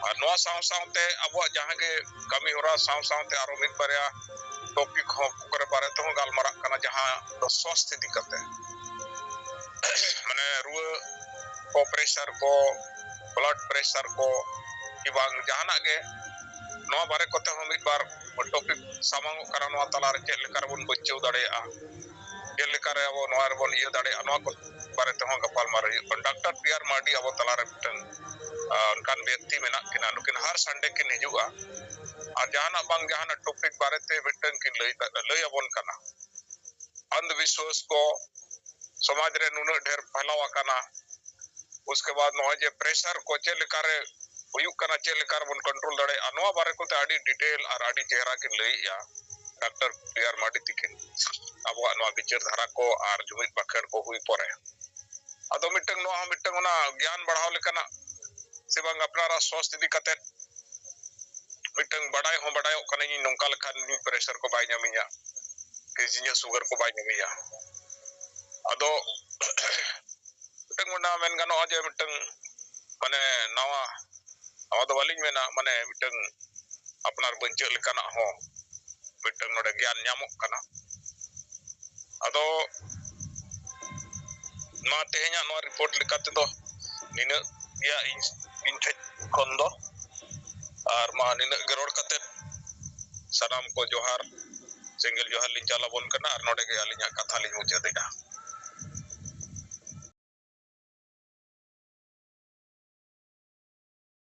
ᱟᱨ ᱱᱚᱣᱟ ᱥᱟᱶ ᱥᱟᱶᱛᱮ ᱟᱵᱚᱣᱟᱜ ᱡᱟᱦᱟᱸ ᱜᱮ ᱠᱟᱹᱢᱤ ᱦᱚᱨᱟ ᱥᱟᱶ ᱥᱟᱶᱛᱮ ᱟᱨᱚ ᱢᱤᱫ ᱵᱟᱨᱭᱟ ᱴᱚᱯᱤᱠ ᱦᱚᱸ ᱠᱚᱨᱮ ᱵᱟᱨᱮ ᱛᱮᱦᱚᱸ ᱜᱟᱞᱢᱟᱨᱟᱜ ᱠᱟᱱᱟ, ᱡᱟᱦᱟᱸ ᱫᱚ ᱥᱣᱟᱥᱛᱷ ᱤᱫᱤ ᱠᱟᱛᱮ, ᱢᱟᱱᱮ ᱨᱩᱣᱟᱹ ᱠᱚ, ᱯᱨᱮᱥᱟᱨ ᱠᱚ, ᱵᱞᱟᱰ ᱯᱨᱮᱥᱟᱨ ᱠᱚ, ᱠᱤ ᱵᱟᱝ ᱡᱟᱦᱟᱱᱟᱜ ᱜᱮ, ᱱᱚᱣᱟ ᱵᱟᱨᱮ ᱠᱚᱛᱮ ᱦᱚᱸ ᱢᱤᱫ ᱵᱟᱨ ᱴᱚᱯᱤᱠ ᱥᱟᱢᱟᱝᱚᱜ ᱠᱟᱱᱟ᱾ ᱱᱚᱣᱟ ᱛᱟᱞᱟᱨᱮ ᱪᱮᱫ ᱞᱮᱠᱟ ᱨᱮᱵᱚᱱ ᱵᱟᱧᱪᱟᱣ ᱫᱟᱲᱮᱭᱟᱜᱼᱟ, ᱪᱮᱫ ᱞᱮᱠᱟᱨᱮ ᱟᱵᱚ ᱱᱚᱣᱟ ᱨᱮᱵᱚᱱ ᱤᱭᱟᱹ ᱫᱟᱲᱮᱭᱟᱜᱼᱟ, ᱱᱚᱣᱟ ᱠᱚ ᱵᱟᱨᱮ ᱛᱮᱦᱚᱸ ᱜᱟᱯᱟᱞ ᱢᱟᱨᱟᱣ ᱦᱩᱭᱩᱜ ᱠᱟᱱᱟ᱾ ᱰᱟᱠᱛᱟᱨ ᱯᱤ ᱟᱨ ᱢᱟᱨᱰᱤ ᱟᱵᱚ ᱛᱟᱞᱟᱨᱮ ᱢᱤᱫᱴᱟᱝ ᱟᱨ ᱚᱱᱠᱟᱱ ᱵᱮᱠᱛᱤ ᱢᱮᱱᱟᱜ ᱠᱤᱱᱟ, ᱱᱩᱠᱤᱱ ᱦᱟᱨ ᱥᱟᱱᱰᱮ ᱠᱤᱱ ᱦᱤᱡᱩᱜᱼᱟ ᱟᱨ ᱡᱟᱦᱟᱱᱟᱜ ᱵᱟᱝ ᱡᱟᱦᱟᱱᱟᱜ ᱴᱚᱯᱤᱠ ᱵᱟᱨᱮᱛᱮ ᱢᱤᱫᱴᱟᱝ ᱠᱤᱱ ᱞᱟᱹᱭ ᱞᱟᱹᱭ ᱟᱵᱚᱱ ᱠᱟᱱᱟ᱾ ᱚᱱᱫᱷ ᱵᱤᱥᱣᱟᱥ ᱠᱚ ᱥᱚᱢᱟᱡᱽ ᱨᱮ ᱱᱩᱱᱟᱹᱜ ᱰᱷᱮᱨ ᱯᱷᱟᱭᱞᱟᱣ ᱟᱠᱟᱱᱟ, ᱩᱥᱠᱮ ᱵᱟᱫ ᱱᱚᱜᱼᱚᱭ ᱡᱮ ᱯᱨᱮᱥᱟᱨ ᱠᱚ ᱪᱮᱫ ᱞᱮᱠᱟᱨᱮ ᱦᱩᱭᱩᱜ ᱠᱟᱱᱟ, ᱪᱮᱫ ᱞᱮᱠᱟ ᱨᱮᱵᱚᱱ ᱠᱚᱱᱴᱨᱳᱞ ᱫᱟᱲᱮᱭᱟᱜᱼᱟ, ᱱᱚᱣᱟ ᱵᱟᱨᱮ ᱠᱚᱛᱮ ᱟᱹᱰᱤ ᱰᱤᱴᱮᱞ ᱟᱨ ᱟᱹᱰᱤ ᱪᱮᱦᱨᱟ ᱠᱤᱱ ᱞᱟᱹᱭᱮᱜᱼᱟ ᱰᱟᱠᱛᱟᱨ ᱯᱤ ᱟᱨ ᱢᱟᱨᱰᱤ ᱛᱤᱠᱤᱱ᱾ ᱟᱵᱚᱣᱟᱜ ᱱᱚᱣᱟ ᱵᱤᱪᱟᱹᱨ ᱫᱷᱟᱨᱟ ᱠᱚ ᱟᱨ ᱡᱩᱢᱤᱫ ᱵᱟᱠᱷᱮᱲ ᱠᱚ ᱦᱩᱭ ᱯᱚᱨᱮ ᱟᱫᱚ ᱢᱤᱫᱴᱟᱝ ᱱᱚᱣᱟ ᱦᱚᱸ ᱢᱤᱫᱴᱟᱝ ᱚᱱᱟ ᱜᱮᱭᱟᱱ ᱵᱟᱲᱦᱟᱣ ᱞᱮᱠᱟᱱᱟᱜ ᱥᱮ ᱵᱟᱝ ᱟᱯᱱᱟᱨᱟᱜ ᱥᱚᱥᱛᱷ ᱤᱫᱤ ᱠᱟᱛᱮ ᱢᱤᱫᱴᱟᱝ ᱵᱟᱰᱟᱭ ᱦᱚᱸ ᱵᱟᱰᱟᱭᱚᱜ ᱠᱟᱱᱟ, ᱤᱧ ᱱᱚᱝᱠᱟ ᱞᱮᱠᱷᱟᱱ ᱤᱧ ᱯᱨᱮᱥᱟᱨ ᱠᱚ ᱵᱟᱭ ᱧᱟᱢᱤᱧᱟ, ᱠᱤ ᱤᱧᱟᱹᱜ ᱥᱩᱜᱟᱨ ᱠᱚ ᱵᱟᱭ ᱧᱟᱢᱤᱧᱟ᱾ ᱟᱫᱚ ᱢᱤᱫᱴᱟᱝ ᱚᱱᱟ ᱢᱮᱱ ᱜᱟᱱᱚᱜᱼᱟ ᱡᱮ ᱢᱤᱫᱴᱟᱝ ᱢᱟᱱᱮ ᱱᱟᱣᱟ, ᱱᱟᱣᱟ ᱫᱚ ᱵᱟᱹᱞᱤᱧ ᱢᱮᱱᱟ, ᱢᱟᱱᱮ ᱢᱤᱫᱴᱟᱝ ᱟᱯᱱᱟᱨ ᱵᱟᱧᱪᱟᱣ ᱞᱮᱠᱟᱱᱟᱜ ᱦᱚᱸ ᱢᱤᱫᱴᱟᱝ ᱱᱚᱰᱮ ᱜᱮᱭᱟᱱ ᱧᱟᱢᱚᱜ ᱠᱟᱱᱟ᱾ ᱟᱫᱚ ᱱᱚᱣᱟ ᱛᱮᱦᱮᱧᱟᱜ ᱱᱚᱣᱟ ᱨᱤᱯᱳᱨᱴ ᱞᱮᱠᱟ ᱛᱮᱫᱚ ᱱᱤᱱᱟᱹᱜ ᱜᱮᱭᱟ ᱤᱧ, ᱤᱧ ᱴᱷᱮᱡ ᱠᱷᱚᱱ ᱫᱚ᱾ ᱟᱨ ᱢᱟ ᱱᱤᱱᱟᱹᱜ ᱜᱮ ᱨᱚᱲ ᱠᱟᱛᱮ ᱥᱟᱱᱟᱢ ᱠᱚ ᱡᱚᱦᱟᱨ, ᱥᱮᱸᱜᱮᱞ ᱡᱚᱦᱟᱨ ᱞᱤᱧ ᱪᱟᱞ ᱟᱵᱚᱱ ᱠᱟᱱᱟ ᱟᱨ ᱱᱚᱰᱮ ᱜᱮ ᱟᱹᱞᱤᱧᱟᱜ ᱠᱟᱛᱷᱟ ᱞᱤᱧ ᱢᱩᱪᱟᱹᱫᱮᱜᱼᱟ᱾